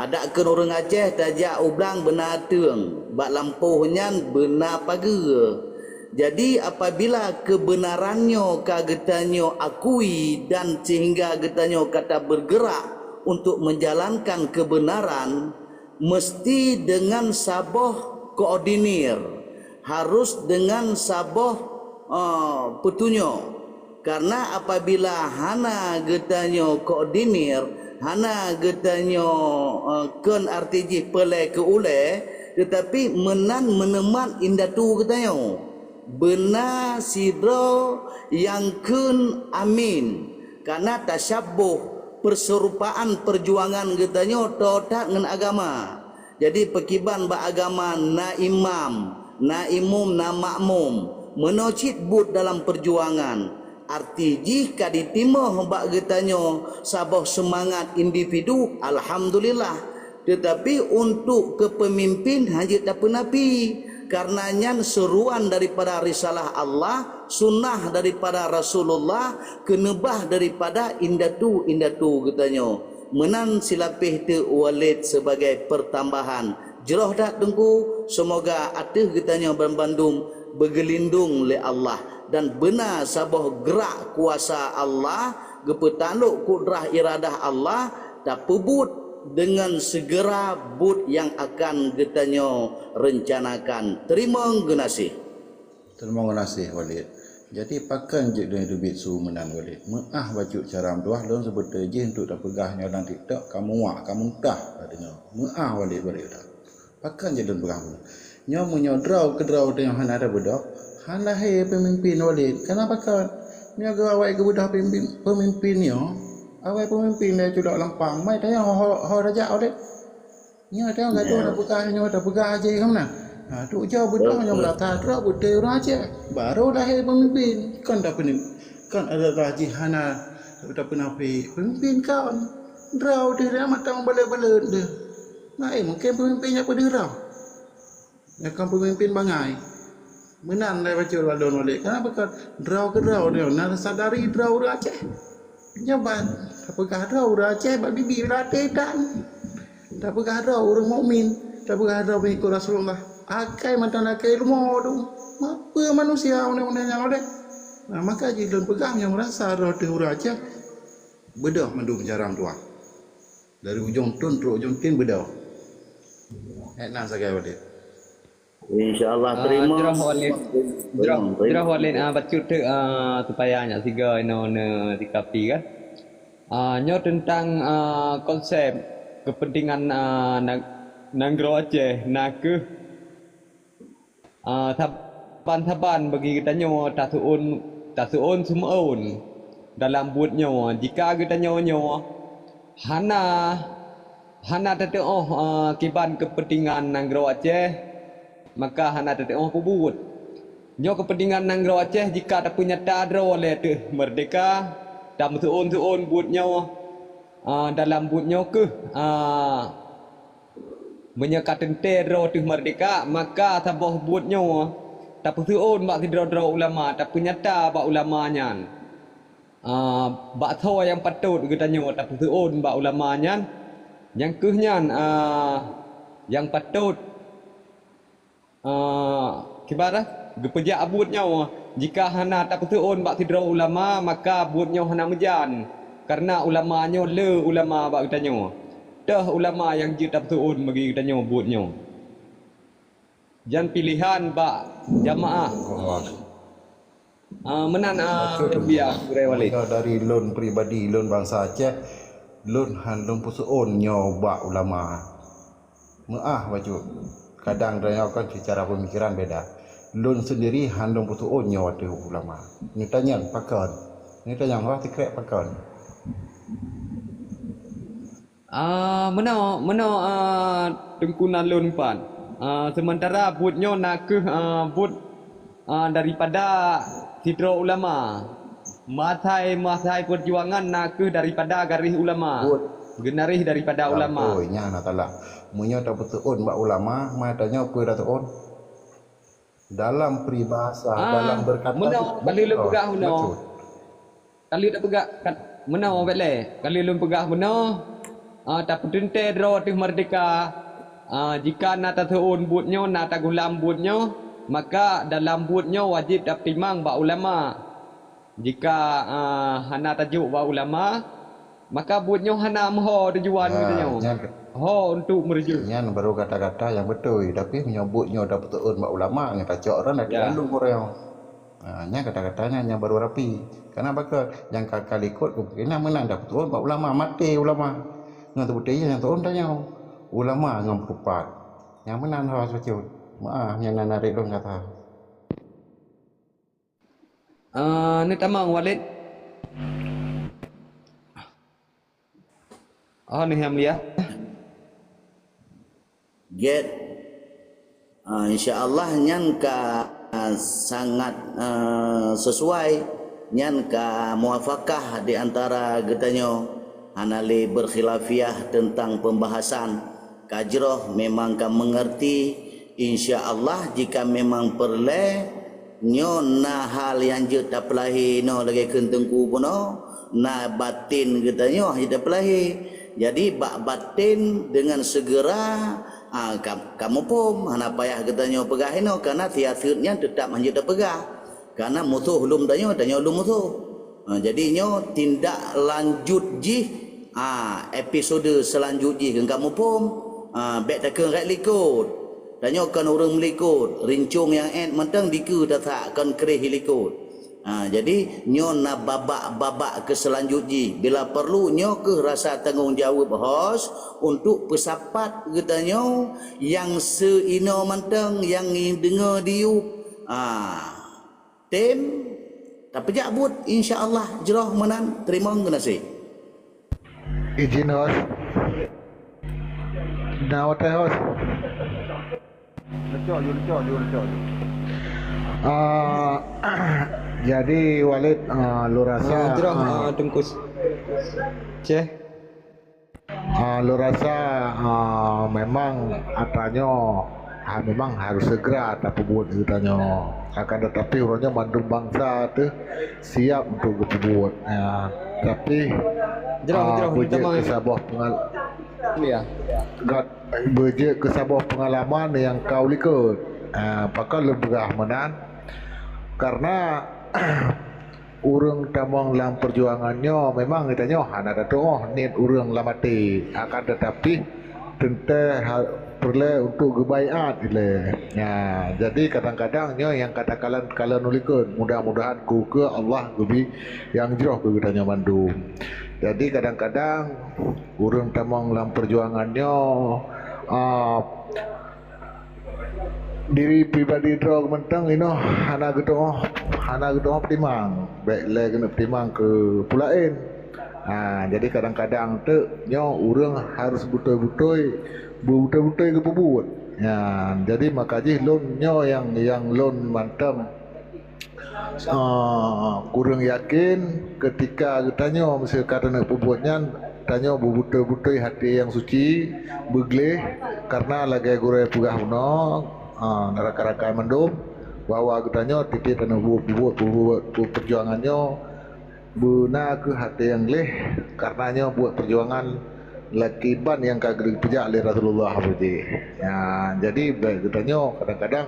Adak kheun ureuëng Aceh tajak u blang beuna ateueng, bak lampôh nyan beuna pageue. Jadi, apabila keubeunaran nyoe ka geutanyoe akui dan seuhingga geutanyoe ka tabeurgeurak untuk meujalankan keubeunaran, meuseuti deungon saboh koordinir, harus deungon saboh, eh, peutunyok. Karena apabila hana geutanyoe koordinir, hana geutanyoe, eh, kheun arti jih peulée keu ulée, teutapi meunan meuneumat indatu geutanyoe. Beuna sidroe nyang kheun amin, karena tasyaboh peuseurupaan peujuangan geutanyoe toe that ngon agama. Jadi, peukiban bak agama na imam, na imum, na makmum. Meunoe cit buet dalam peujuangan. Arti jih ka ditimoh bak geutanyoe saboh seumangat individu, alhamdulillah. Teutapi untuk keu peumimpin hana jeuet tapeunapi, karena nyan seuruan daripada risalah Allah, sunnah daripada Rasulullah, keuneubah daripada indatu-indatu geutanyoe. Meunan silapéh teuk Walid sebagai peutambahan. Jroh that Teungku, seumoga ateueh geutanyoe banmandum beugeulindong lé Allah dan beuna saboh geurak kuasa Allah, geupeutanlok kudrah iradah Allah, tapeubuet deungon seugera buet nyang akan geutanyoe reuncanakan. Teurimong geunaséh. Teurimong geunaséh, Walid. Jadi, pakon jeuet lôn teubiet su meunan, Walid? Meuáh bacut cara meutuwah lôn seubeutôi jih untuk tapeugah nyoe lam TikTok, ka muak, ka muntah tadeungoe. Meuáh, Walid, Walid, dah. Pakon jeuet lôn peugah meunan? Nyoe meunyoe droe keudroe tanyoe hana tabeudôh, hana lahé peumimpin, Walid. Kana pakon? Meunyoe geu-, awai geubeudôh peumimpin, peumimpin nyoe, awai peumimpin lé culok lampang, mai tanyoe ho, ho, ho tajak, Walid. Nyoe tanyoe gadoh tapeugah, nyoe tapeugah jih ka meunan. Ha, tu ujoe beudôh nyoe meurasa droe beutôi ureuëng Aceh. Barô lahé peumimpin. Kon tapeuni-, kon adalah jih hana tapeunafék peumimpin kon. Droe teuh dah mata meubalot-balot teuh. Nah, eh, mungken peumimpén nyang peudeuh droe. Nyang kon peumimpén bangai. Meunan lé bacut lôn Walid. Kenapa kan droe keu droe nyoe na sadari droe ureuëng Aceh. Nyoe ban tapeugah droe ureuëng Aceh bak bibi berarti tan. Tapeugah droe ureuëng mukmin, tapeugah droe pengikut Rasulullah. Akai mantong akai leumo tu. Apa manusia undang-undang nyang lodeh? Nah, maka jih lôn peugah nyang merasa droe teuh ureuëng Aceh. Beudôh mandum jaram tuah. Dari ujong thon trok ujong thon beudôh. Hek nan sagai Walid. Insya Allah. Ah, terima. Jroh Walid. Jroh, terima, terima. Jroh Walid, ah, bacut teuk, ah, supaya nyak siga inoe neusikapi kan. Ah, nyoe teuntang, ah, konsep kepentingan, ah, nang-, nanggroe Aceh na kheueh Ah, saban-saban bagi geutanyoe taseuôn, taseuôn seumeuôn dalam buet nyoe. Jika geutanyoe nyoe hana, hana tateuoh, ah, kiban keupeuntengan nanggroe Aceh, maka hana tateuoh peubuet. Nyoe keupeuntengan nanggroe Aceh jika tapeunyata droe lé teuh meurdehka, tameuseuôn-seuôn buet nyoe, ah, dalam buet nyoe kheueh, ah, Meunyoe ka teuntée droe teuh meurdehka, maka saboh buet nyoe tapeuseuôn bak sidroe-droe ulama, tapeunyata bak ulama nyan. Ah, bak soe nyang patot geutanyoe tapeuseuôn bak ulama nyan, nyang kheueh nyan, ah, nyang patot, ah, kiban, geupeujak buet nyoe. Jika hana tapeuseuôn bak sidroe ulama, maka buet nyoe hana meujan, kareuna ulama nyoe le ulama bak geutanyoe. Toh ulama nyang jeuet tapeuseuôn bagi geutanyoe buet nyoe. Jan piléhan bak jamaah. Ah, meunan, ah, Bacut, Rabia, Gurée Walid. Meunyoe dari lôn pribadi, lôn bansa Aceh, lôn han lôn peuseuôn nyoe bak ulama. Meuáh bacut. Kadang tanyoe kan seucara peumikiran beda. Lôn seundiri han lôn peuseuôn nyoe ateueh ulama. Neutanyong pakon? Neutanyong roh sikrek pakon? Ah, meunoe, meunoe, ah, Teungku Nalon Pat. Ah, seumeuntara buet nyoe na kheueh, ah, buet, ah, daripada sidroe ulama. Meuasai, meuasai peujuangan na kheueh daripada garéh ulama. Buet. Geunaréh daripada ulama. Lampôh, nyan na salah. Meunyoe tapeuseuôn bak ulama, ma tanyoe peue taseuôn? Dalam peribahasa, ah, dalam berkata meunoe, ka lheueh lôn peugah meunoe. Bacut. Ka lheueh tapeugah, ka, meunoe, bék lé. Ka lheueh lôn peugah meunoe, ah, tapeuteuntée droe teuh meurdehka, ah, jika na taseuôn buet nyoe, na tagohlom buet nyoe, maka dalam buet nyoe wajéb tapeutimang bak ulama. Jika, ah, hana tajok bak ulama, maka buet nyoe hana meuho tujuan geutanyoe. Nyan, ho untuk meureujeuk. Nyan baru kata-kata nyang beutôi, tapi meunyoe buet nyoe tapeuseuôn bak ulama, nyan tacok droe, ya, lalu ureuëng. Ha, nyan kata-kata nyan nyang baru rapi. Kareuna baka nyang ka, ka likot kemungkinan meunan tapeuseuôn bak ulama, maté ulama. Ngon teubeutôi nyang teuôn tanyoe. Ulama ngon peutupat. Nyang meunan ho bacut. Meuáh nyang na narek lôn kata. Ah, neutamong Walid. Oh, ni Hamliah. Gét. Ah, insya Allah nyan ka, ah, sangat, ah, sesuai, nyan ka muafakah di antara geutanyoe, hana lé berkhilafiah teuntang pembahasan. Ka jroh memang ka meungerti, insya Allah jika memang peureulée, nyoe na hal nyang jeuet tapeulahé inoe lagée kheun teungku bunoe, na baten geutanyoe jeuet tapeulahé. Jadi bak baten deungon seugera, a, ka, ka muphom, hana payah geutanyoe peugah inoe, kareuna siaseuet nyan teutab hanjeuet tapeugah. Kareuna musoh lom tanyoe, tanyoe lom musoh. Ha, jadi nyoe tindak lanjut jih, ha, episode seulanjut jih keu ka muphom, ha, bék takheun rek likot. Tanyoe kon ureuëng meulikot, rincong nyang ék mantong dikeue tasak kon kréh likot. Ha, jadi nyoe na babak-babak keu seulanjut jih. Bila peurlu nyoe kheueh rasa tanggong jaweueb host untuk peusapat geutanyoe nyang seuinoe mantong nyang deungoe diyueb. Ha. Tem, tapeujak buet, insya Allah jroh meunan. Teurimong geunaséh. Izin host. Na watée host. Lecok ju, lecok ju, lecok ju. Ah, jadi Walid, ah, lôn rasa, ah, jroh, ah, ah, Teungku Syeh. Ah, lôn rasa, ah, memang atra nyoe, ha, memang harus segera tapeubuet geutanyoe. Akan tetapi, uroe nyoe mandum bansa teuh siap untuk geupeubuet. Ah, tapi, Jroh, ah, jroh, beujeuet minta maaf. Keu saboh pengal-, Ya. Gat-, beujeuet keu saboh pengalaman nyang ka u likot. Ah, pakon lôn peugah meunan? Karena ureuëng tamong lam peujuangan nyoe memang geutanyoe hana tatuoh niet ureuëng lam até, akan tetapi teuntée ha-, peureulée untuk geubaiat ilée. Nah, jadi kadang-kadang nyoe nyang ka takalon-kalon u likot, mudah-mudahan keu-keu Allah geubri nyang jroh keu geutanyoe mandum. Jadi kadang-kadang ureuëng tamong lam peujuangan nyoe, ah, diri pribadi droe mantong inoe hana geutuoh, hana geutuoh peutimang. Bék lé keuneuk peutimang keu peue laén. Ha, jadi kadang-kadang teuk nyoe ureuëng harus beutôi-beutôi, beutôi-beutôi geupeubuet. Ya, jadi maka jih lôn nyoe nyang, nyang lôn mantong Ah, kureueng yakin keutika geutanyoe meuseuka taneuk peubuet nyan, tanyoe beubeutôi-beutôi até nyang suci, beugleh, kareuna lagée gurée peugah bunoe, ah, rakan-rakan mandum, bahwa geutanyoe tieb-tieb taneuk peubuet, peubuet, peubuet peujuangan nyoe beuna kheueh até nyang gleh, kareuna nyoe buet peujuangan lakiban nyang ka geupeujak lé Rasulullah beujih. Ya, jadi bék geutanyoe kadang-kadang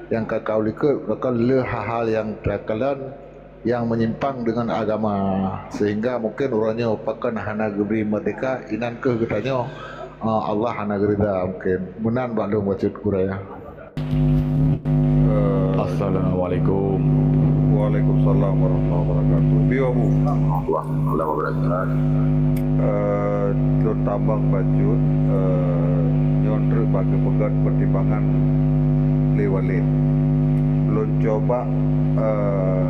nyang ka kalikot, bahkan le hal-hal nyang takalon nyang menyimpang dengan agama, sehingga mungkin uroe nyoe pakon hana geubri merdeka, inan kheueh geutanyoe, eh, Allah hana geurida mungkin. Meunan bak lôn bacut gurée. Eh, Assalamualaikum. Waalaikumsalam warahmatullahi wabarakatuh. Piôh, Bu. Warahmatullahi wabarakatuh. Eh, lôn tamong bacut, eh, nyoe treuk bak geupeugét peutimbangan lé Walid. Lôn cuba, eh,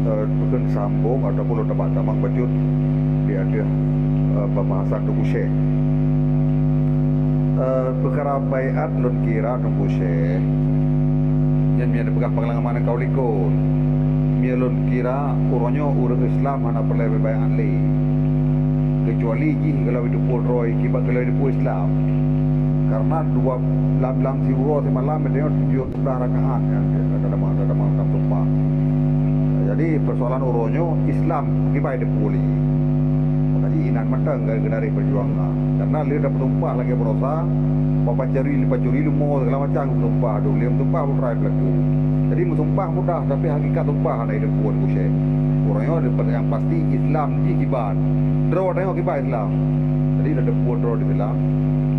eh, bukon sambong ataupun lôn tamong bacut di ateueh, eh, pembahasan Teungku Syekh. Eh, peukara baiat lôn kira Teungku Syekh, nyan meunyo tapeugah pengalaman kalikot. Meunyo lôn kira, uroe nyoe ureuëng Islam hana peureulée baiat lé, keucuali jih golom jiteupeue droe kiban golom jiteupeue Islam. Kareuna dua lam, lam siuroe simalam, meunyo tujoh blah rakaat, ya, ka tamong, ka tamong, ka tamong tumpah. Jadi, persoalan uroe nyoe Islam kiban teupeue lé. Maka jih inan mantong ka geunaréh peujuangan. Kareuna lheueh tapeutumpah lagée baroesa, papancuri, pancuri leumo, segala macam geutumpah, dum lheueh meutumpah putra peulakeu. Jadi, meutumpah mudah, tapi hakikat tumpah hana jiteupeue Teungku Syekh. Uroe nyoe nyang pasti Islam jih kiban. Droe tanyoe kiban Islam. Jadi, na teupeue droe di Islam.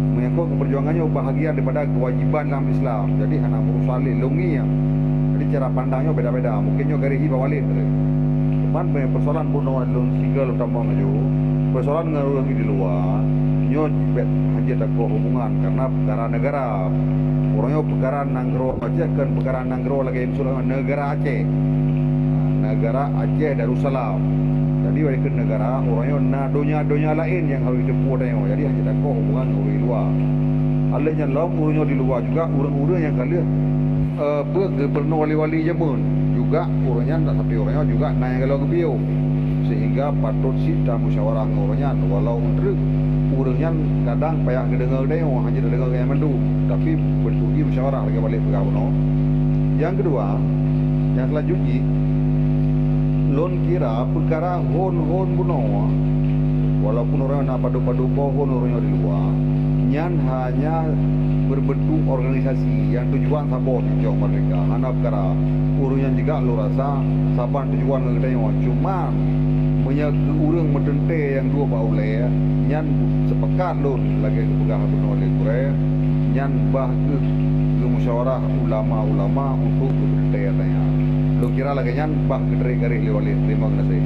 Meunyo keu peujuangan nyoe bahagian daripada kewajiban lam Islam. Jadi, hana meurusan lé lôn ngieng. Jadi, cara pandang nyoe beda-beda. Mungkin nyoe garéh jih bak Walid. Cuman, persoalan bunoe lôn sigoe lôn tamong laju. Persoalan ngon ureuëng di luwa, nyoe jibet hanjeuet takoh hubungan karena peukara negara. Uroe nyoe peukara nanggroe Aceh kon peukara nanggroe lagée miseue ngon negara Aceh. Negara Aceh Darussalam. Jadi, oleh keu negara, uroe nyoe na donya-donya laén nyang harôh jiteupeue tanyoe. Jadi, hana takoh hubungan ngon ureuëng luwa. Alheuh nyan lom, ureuëng nyoe di luwa juga, ureuëng-ureuëng nyang ka lheueh, eh, peue geupeurunoe wali-wali jameun. Juga, ureuëng nyan, sampai ureuëng nyoe juga na nyang golom geupiôh. Sehingga patot cit tamusyawarah ngon ureuëng nyan, walau treuk ureuëng nyan kadang payah geudeungoe tanyoe, hana deungoe geuh mandum, tapi beutôi musyawarah lagée Walid peugah bunoe. Nyang keudua, nyang seulanjut jih, lôn kira peukara hon-hon bunoe, walaupun ureuëng na padub-padub pohon ureuëng nyoe di luwa, nyan hanya berbentuk organisasi nyang tujuan saboh, cok merdeka, hana peukara. Ureuëng nyan juga lôn rasa saban tujuan ngon geutanyoe. Cuman, meunyoe keu ureuëng meuteuntée nyang duek bak ulée, nyan sepakat lôn lagée geupeugah bunoe lé gurée, nyan bah kheueh geumusyawarah ulama-ulama untuk geupeuteuntée atra nyan. Lôn kira lagée nyan bah geutrek garéh lé Walid. Terima kasih.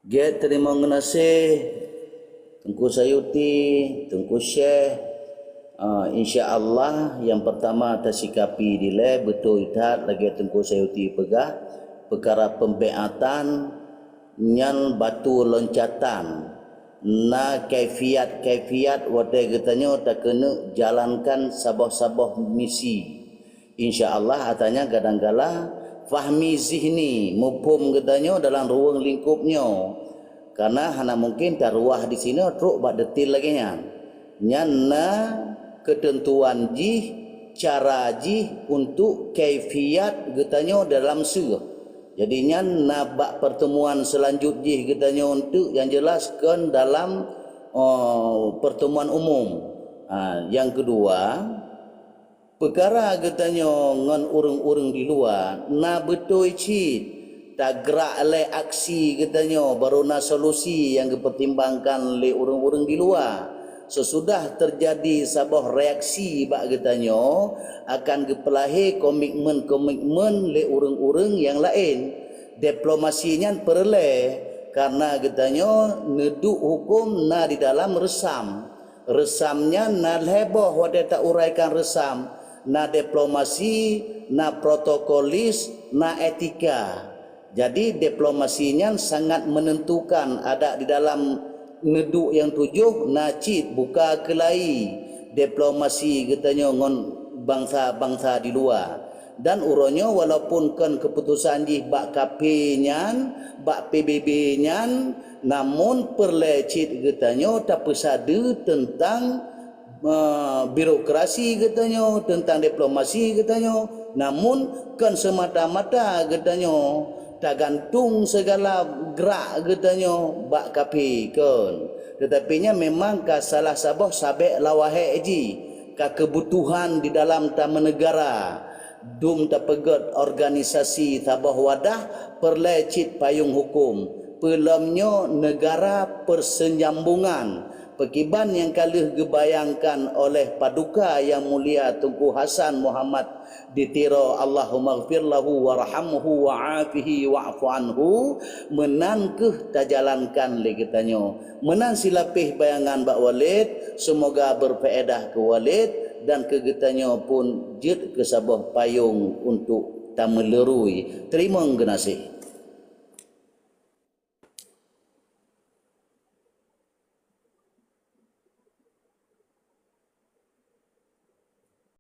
Gét teurimong geunaséh, Teungku Sayuti, Teungku Syekh. Ah, insya Allah, nyang peurtama tasikapi dilée beutôi that lagée Teungku Sayuti peugah, peukara peumbaiatan nyan batu loncatan. Na kaifiat-kaifiat watée geutanyoe takeuneuk jalankan saboh-saboh misi. Insya Allah, atra nyan kadang kala fahmi zihni, muphom geutanyoe dalam ruweueng lingkop nyoe. Karena hana mungkin taruwah di sinoe trok bak detail lagée nyan. Nyan na keuteuntuan jih, cara jih untuk kaifiat geutanyoe dalam seuh. Jadi nyan na bak pertemuan seulanjut jih geutanyoe untuk yang jelaskan dalam, eh, pertemuan umum. Ha, yang kedua, peukara geutanyoe ngon ureuëng-ureuëng di luwa na beutôi cit tagrak lé aksi geutanyoe, barô na solusi nyang geupeutimbangkan lé ureuëng-ureuëng di luwa. Seusudah teujadi saboh reaksi bak geutanyoe, akan geupeulahé komitmen-komitmen lé ureuëng-ureuëng nyang laén. Diplomasi nyan peureulée, kareuna geutanyoe neuduek huköm na di dalam reusam. Reusam nyan na lhée boh watée tauraikan reusam, na diplomasi, na protokolis, na etika. Jadi, diplomasi nyan sangat menentukan adak di dalam neuduek nyang tujoh na cit buka keulai diplomasi geutanyoe ngon bansa-bansa di luwa. Dan uroe nyoe walaupun kon keuputosan jih bak kaphé nyan, bak P B B nyan, namun peureulée cit geutanyoe tapeusadeue teuntang, eh, birokrasi geutanyoe, teuntang diplomasi geutanyoe, namun kon seumata-mata geutanyoe tagantung sigala grak geutanyoe bak kaphé kon. Teutapi nyan memang ka salah saboh sabek lawahek jih, ka keubutuhan di dalam tameuneugara. Dum tapeugét organisasi saboh wadah peureulée cit payong huköm. Peulom nyoe neugara peuseujambongan. Peukiban nyang ka lheueh geubayangkan oleh Paduka Yang Mulia Teungku Hasan Muhammad di Tiro, Allahummaghfir lahu warhamhu wa'afihi wa'fu anhu, meunan kheueh tajalankan lé geutanyoe. Meunan silapéh bayangan bak Walid, seumoga beureufaedah keu Walid dan keu geutanyoe pun jeuet keu saboh payong untuk tameulurui. Teurimong geunaséh.